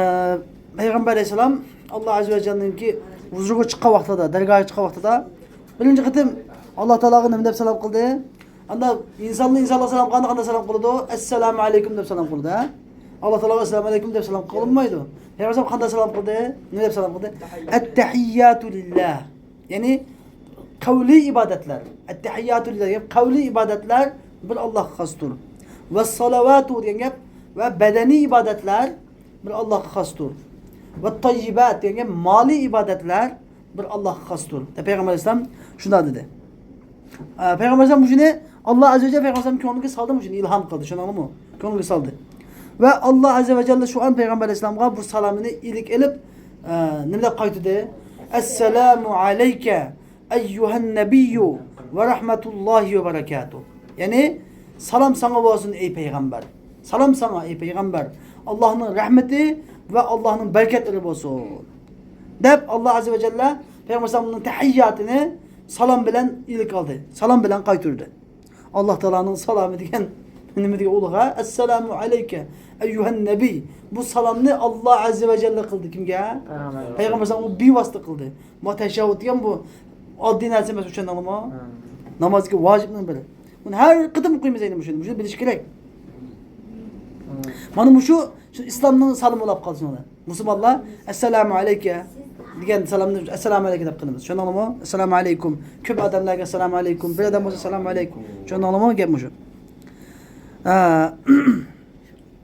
پەيغەمبەر ئەلەيھىسسالام ئاللا ئەززە ۋە جەللىنىڭكى ھۇزۇرىغا چىققان ۋاقتىدا، دەرگاھىغا چىققان ۋاقتىدا، بىرىنچى قېتىم ئاللا تائالاغا نېمە دەپ سالام قىلدى؟ ئاندا ئىنسانلار ئىنسانلارغا سالام قىلغاندا قانداق سالام قىلىدۇ؟ ئەسسالامۇ ئەلەيكۇم دەپ سالام قىلىدۇ، ھە؟ ئاللا تائالاغا ئەسسالامۇ ئەلەيكۇم دەپ سالام قىلىنمايدۇ. پەيغەمبەر قانداق سالام قىلدى؟ نېمە دەپ سالام قىلدى؟ ئەتتەھىياتۇ لىللا. يەنى قەۋلىي ئىبادەتلەر. ئەتتەھىياتۇ لىللا دېگەن قەۋلىي ئىبادەتلەر بىر ئاللاغا خاستۇر. ۋەسسالەۋاتۇ دېگەن گەپ ۋە بەدەنىي ئىبادەتلەر بىر ئاللاغا خاستۇر. ۋەتتەييىبات دېگەن گەپ مالىي ئىبادەتلەر بىر ئاللاغا خاستۇر، دەپ پەيغەمبەر ئەلەيھىسسالام شۇنداق دېدى. ئە، پەيغەمبەر ئەلەيھىسسالام مۇشۇنى ئاللا ئەززە ۋە جەللە پەيغەمبەر ئەلەيھىسسالام كۆڭلىگە سالدى، مۇشۇنى ئىلھام قىلدى، شۇنداقمۇ؟ كۆڭلىگە سالدى. ۋە ئاللا ئەززە ۋە جەللە شۇ ئان پەيغەمبەر ئەلەيھىسسالامغا بۇ سالامىنى ئىلىك ئېلىپ، ئە، نېمە دەپ قايتۇردى؟ ئەسسالامۇ ئەلەيكە ئەييۇھەن نەبىييۇ ۋە رەھمەتۇللاھى ۋە بەرەكاتۇھ. يەنى، سالام ساڭا بولسۇن، ئەي پەيغەمبەر. سالام ساڭا، ئەي پەيغەمبەر. ئاللاھنىڭ رەھمىتى ۋە ئاللاھنىڭ بەرىكەتلىرى بولسۇن، دەپ، ئاللا ئەززە ۋە جەللە پەيغەمبەر ئەلەيھىسسالامنىڭ تەھىياتىنى سالام بىلەن ئىلىك ئالدى. سالام بىلەن قايتۇردى. ئاللا تائالانىڭ سالامى دېگەن نېمە دېگەن ئۇلۇغ، ھە؟ ئەسسالامۇ ئەلەيكە ئەييۇھەن نەبىي. بۇ سالامنى ئاللا ئەززە ۋە جەللە قىلدى. كىمگە؟ پەيغەمبەر. پەيغەمبەر ئەلەيھىسسالام ئۇ بىۋاسىتە قىلدى. ما تەشەھھۇد دېگەن بۇ ئاددىي نەرسە ئەمەس، چۈشەندىڭلارمۇ؟ نامازدىكى ۋاجىپنىڭ بىرى. بۇنى ھەر قېتىم ئوقۇيمىز ئەينەن مۇشۇنى. مۇشۇنى بىلىش كېرەك. مانا مۇشۇ، شۇ ئىسلامنىڭ سالىمى بولاپ قالدى شۇنىڭ بىلەن. مۇسۇلمانلار، ئەسسالامۇ ئەلەيكە دېگەن سالامنى ئەسسالامۇ ئەلەيكە دەپ قىلىمىز. چۈشەندىڭلارمۇ؟ ئەسسالامۇ ئەلەيكۇم. كۆپ ئادەملەرگە ئەسسالامۇ ئەلەيكۇم. بىر ئادەم بولسا ئەسسالامۇ ئەلەيكۇم. چۈشەندىڭلارمۇ؟ گەپ مۇشۇ. ھە.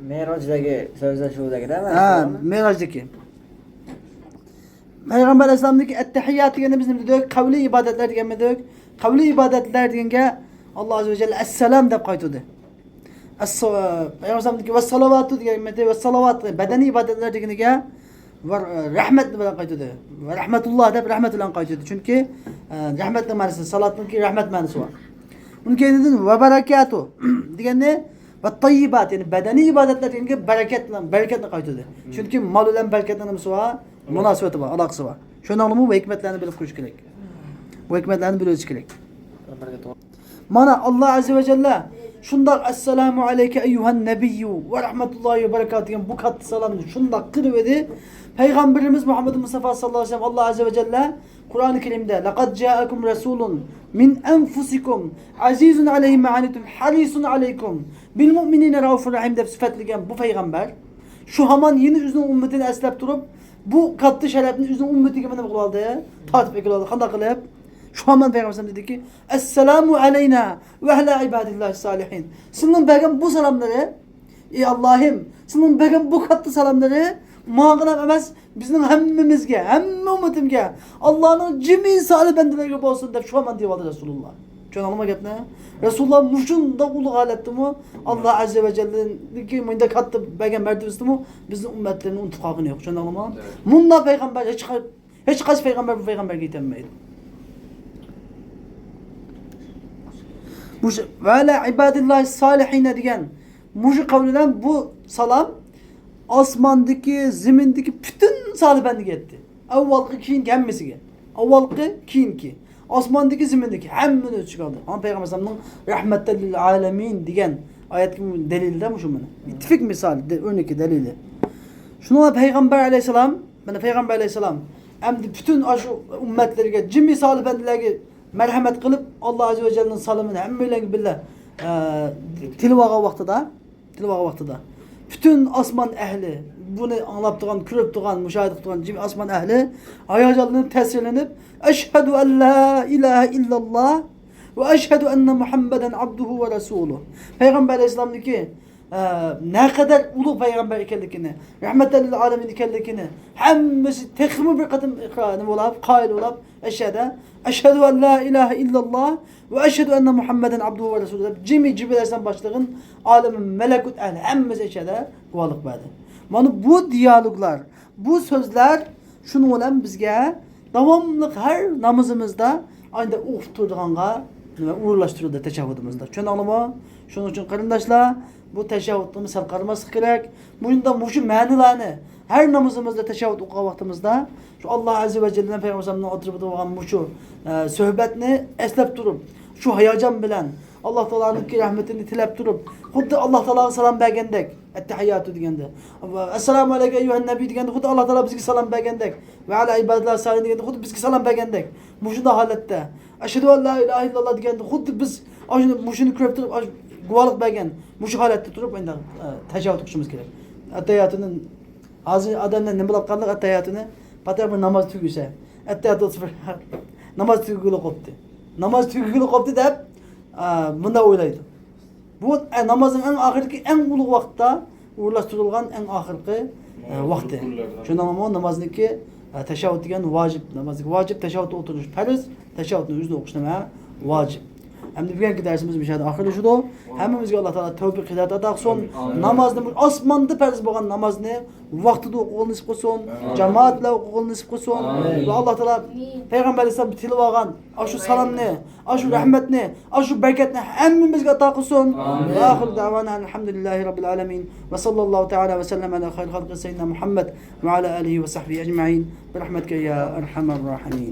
مېراجدىكى سۆزلەشۈۋدىكىدە. ھە، مېراجدىكى. پەيغەمبەر ئەلەيھىسسالامدىكى ئەتتەھىيات دېگەننى بىز نېمە دېدۇق؟ قەۋلىي ئىبادەتلەر دېگەنمىدۇق؟ قەۋلىي ئىبادەتلەر دېگەنگە ئاللا ئەززە ۋە جەللە ئەسسالام دەپ قايتۇردى. ئەسسا-، پەيغەمبەر ئەلەيھىسسالامدىكى ۋەسسالەۋاتۇ دېگەنمىدى؟ ۋەسسالەۋات، بەدەنىي ئىبادەتلەر دېگىنىگە ۋە رەھمەت بىلەن قايتۇردى. ۋە رەھمەتۇللا دەپ رەھمەت بىلەن قايتۇردى. چۈنكى، ئە، رەھمەتنىڭ مەنىسى، سالاتنىڭكى رەھمەت مەنىسى بار. ئۇنىڭ كەينىدىن ۋە بەرەكاتۇ دېگەننى ۋە تەييىبات، يەنى بەدەنىي ئىبادەتلەر دېگەنگە بەرىكەتنى، بەرىكەتنى قايتۇردى. چۈنكى مال بىلەن بەرىكەتنىڭ نېمىسى بار؟ مۇناسىۋىتى بار، ئالاقىسى بار. شۇنىڭلىمۇ بۇ ھېكمەتلەرنى بىلىپ قويۇش كېرەك. بۇ ھېكمەتلەرنى بىلىۋېلىش كېرەك. مانا، ئاللا ئەززە ۋە جەللە شۇنداق، ئەسسالامۇ ئەلەيكە ئەييۇھەن نەبىييۇ ۋە رەھمەتۇللاھى ۋە بەرىكاتۇھ دېگەن بۇ كاتتا سالامنى شۇنداق قىلىۋىدى. پەيغەمبىرىمىز مۇھەممەد مۇستافا ساللاللاھۇ ئەلەيھى ۋەسەللەم، ئاللا ئەززە ۋە جەللە قۇرئانى كەرىمدە، لەقەد جائەكۇم رەسۇلۇن مىن ئەنفۇسىكۇم ئەزىزۇن ئەلەيھى ما ئەنىتتۇم ھەرىسۇن ئەلەيكۇم بىل مۇئمىنىنە رەئۇفۇر رەھىم دەپ سۈپەتلىگەن بۇ پەيغەمبەر شۇ ھامان يەنە ئۆزىنىڭ ئۈممىتىنى ئەسلەپ تۇرۇپ، بۇ كاتتا شەرەپنى ئۆزىنىڭ ئۈممىتىگە نېمە قىلىپ ئالدى؟ تارتىپ ئەكىلىۋالدى. قانداق قىلىپ؟ شۇ ھامان پەيغەمبەر دېدىكى، ئەسسالامۇ ئەلەينا ۋە ئەلا ئىبادىللاھىس سالىھىن. سىلىنىڭ بەرگەن بۇ سالاملىرى ئى ئاللاھىم، سېنىڭ بەرگەن بۇ كاتتا سالاملىرى ماڭىلا ئەمەس، بىزنىڭ ھەممىمىزگە، ھەممە ئۈممىتىمگە، ئاللانىڭ جىمى سالىھ بەندىلىرىگە بولسۇن دەپ شۇ ئاماندا دەۋاتىدۇ رەسۇلۇللا. چۈشەندىڭلارمۇ گەپنى؟ رەسۇلۇللا مۇشۇنداق ئۇلۇغ ھالەتتىمۇ، ئاللا ئەززە ۋە جەللىنىڭكى مۇنداق كاتتا بەرگەن مەرتىۋىسىدىمۇ بىزنىڭ ئۈممەتلىرىنى ئۇنتۇپ قالغىنى يوق. چۈشەندىڭلارمۇ؟ مۇنداق پەيغەمبەر ھېچ قا-، ھېچقايسى پەيغەمبەر بۇ پەيغەمبەرگە يېتەلمەيدۇ. مۇشۇ «ۋە ئەلا ئىبادىللاھى سالىھىنە» دېگەن مۇشۇ قەۋل بىلەن بۇ سالام ئاسماندىكى، زېمىندىكى پۈتۈن سالىھ بەندىگە يەتتى. ئاۋۋالقى، كېيىنكى ھەممىسىگە. ئاۋۋالقى، كېيىنكى. ئاسماندىكى، زېمىندىكى ھەممىنى ئۆز ئىچىگە ئالدى. ھەم پەيغەمبەر ئەلەيھىسسالامنىڭ رەھمەتەللىل ئالەمىن دېگەن ئايەتكە دەلىلى دە مۇشۇ مانا. تىپىك مىسال، دە-، ئۆرنىكى، دەلىلى. شۇنىڭ بىلەن پەيغەمبەر ئەلەيھىسسالام، مانا پەيغەمبەر ئەلەيھىسسالام ئەمدى پۈتۈن ئاشۇ ئۈممەتلىرىگە، جىمى سالىھ بەندىلەرگە مەرھەمەت قىلىپ، ئاللا ئەززە ۋە جەللىنىڭ سالىمىنى ھەممەيلەنگە بىللە، ئە، تىلىۋالغان ۋاقتىدا، تىلىۋالغان ۋاقتىدا، پۈتۈن ئاسمان ئەھلى، بۇنى ئاڭلاپ تۇرغان، كۆرۈپ تۇرغان، مۇشاھىدە قىلىپ تۇرغان جىمى ئاسمان ئەھلى ھاياجانلىنىپ، تەسىرلىنىپ، «ئەشھەدۇ ئەللا ئىلاھە ئىللاللا ۋە ئەشھەدۇ ئەننە مۇھەممەدەن ئابدۇھۇ ۋە رەسۇلۇھ.» پەيغەمبەر ئەلەيھىسسالامنىڭكى ئە، نەقەدەر ئۇلۇغ پەيغەمبەر ئىكەنلىكىنى، رەھمەتەللىل ئالەمىن ئىكەنلىكىنى ھەممىسى تېخىمۇ بىر قېتىم ئىقرار، نېمە بولاپ، قايىل بولاپ، ئەشھەدە، «ئەشھەدۇ ئەن لا ئىلاھە ئىللاللا ۋە ئەشھەدۇ ئەننە مۇھەممەدەن ئابدۇھۇ ۋە رەسۇلۇھ» دەپ، جىمى جىبرىل ئەلەيھىسسالام باشلىغىن ئالەمى مەلەكۇت ئەھلى ھەممىسى ئەشھەدە گۇۋاھلىق بەردى. مانا بۇ دىيالوگلار، بۇ سۆزلەر شۇنىڭ بىلەن بىزگە داۋاملىق ھەر نامىزىمىزدا ئانداق ئوقۇپ تۇرىدىغانغا نېمە ئورۇنلاشتۇرۇلدى تەشەھھۇدىمىزدا. چۈشەندىڭلارمۇ؟ شۇنىڭ ئۈچۈن قېرىنداشلار، بۇ تەشەھھۇدنى سەل قارىماسلىق كېرەك. مۇشۇنداق مۇشۇ مەنىلەرنى ھەر نامىزىمىزدا تەشەھھۇد ئوقۇغان ۋاقتىمىزدا شۇ ئاللا ئەززە ۋە جەللە بىلەن پەيغەمبەر ئەلەيھىسسالامنىڭ ئوتتۇرىدا بولغان مۇشۇ، ئە، سۆھبەتنى ئەسلەپ تۇرۇپ، شۇ ھاياجان بىلەن ئاللا تائالانىڭكى رەھمىتىنى تىلەپ تۇرۇپ، خۇددى ئاللا تائالاغا سالام بەرگەندەك، ئەتتەھىياتۇ دېگەندە، ئەسسالامۇ ئەلەيكە ئەييۇھەن نەبىي دېگەندە خۇددى ئاللا تائالا بىزگە سالام بەرگەندەك، ۋە ئەلا ئىبادىللاھى سالىھىن دېگەندە خۇددى بىزگە سالام بەرگەندەك، مۇشۇنداق ھالەتتە، ئەشھەدۇ ئەن لا ئىلاھە ئىللاللا دېگەندە خۇددى بىز ئاشۇنى، مۇشۇنى كۆرۈپ تۇرۇپ، ئاشۇ گۇۋاھلىق بەرگەن مۇشۇ ھالەتتە تۇرۇپ ئەندى، ئە، تەشەھھۇد ئوقۇشىمىز كېرەك. ئەتتەھىياتۇنى ھازىر ئادەملەر نېمە بولۇپ قالدى؟ ئەتتەھىياتۇنى پاتىخە بىر ناماز تۈگىسە، ئەتتەھىيات بولسا بىر ناماز تۈگىگىلى قوپتى. ناماز تۈگىگىلى قوپتى دەپ، ئە، مۇنداق ئويلايدۇ. بۇ، ئە، نامازنىڭ ئەڭ ئاخىرقى، ئەڭ ئۇلۇغ ۋاقىتتا ئورۇنلاشتۇرۇلغان ئەڭ ئاخىرقى، ئە، ۋاقتى. شۇنداقمۇ نامازنىڭكى، ئە، تەشەھھۇد دېگەن ۋاجىپ. نامازدىكى ۋاجىپ، تەشەھھۇدتا ئولتۇرۇش پەرز، تەشەھھۇدنى ئۆزىنى ئوقۇش نېمە؟ ۋاجىپ. ئەمدى بۈگۈنكى دەرسىمىز مۇشۇ يەردە ئاخىرلىشىدۇ. ھەممىمىزگە ئاللا تائالا تەۋپىق ھىدايەت ئاتا قىلسۇن. ئامىن. نامازنى، ئاسماندا پەرز بولغان نامازنى ۋاقتىدا ئوقۇغىلى نېسىپ قىلسۇن. ئامىن. جامائەت بىلەن ئوقۇغىلى نېسىپ قىلسۇن. ئامىن. ۋە ئاللا تائالا پەيغەمبەر ئەلەيھىسسالام تىلىۋالغان ئاشۇ سالامنى، ئاشۇ رەھمەتنى، ئاشۇ بەرىكەتنى ھەممىمىزگە ئاتا قىلسۇن. ئامىن. ۋە ئاخىر دەۋانا ئەلھەمدۇلىللاھى رەببىل ئالەمىن. ۋە ساللاللاھۇ تائالا ۋە سەللەم ئەلا خەيرى خەلقى سەييىدىنا مۇھەممەد ۋە ئەلا ئالىھى ۋە سەھبىھى ئەجمەئىن. بىرەھمەتىكە يا ئەرھەمەر راھىمىن.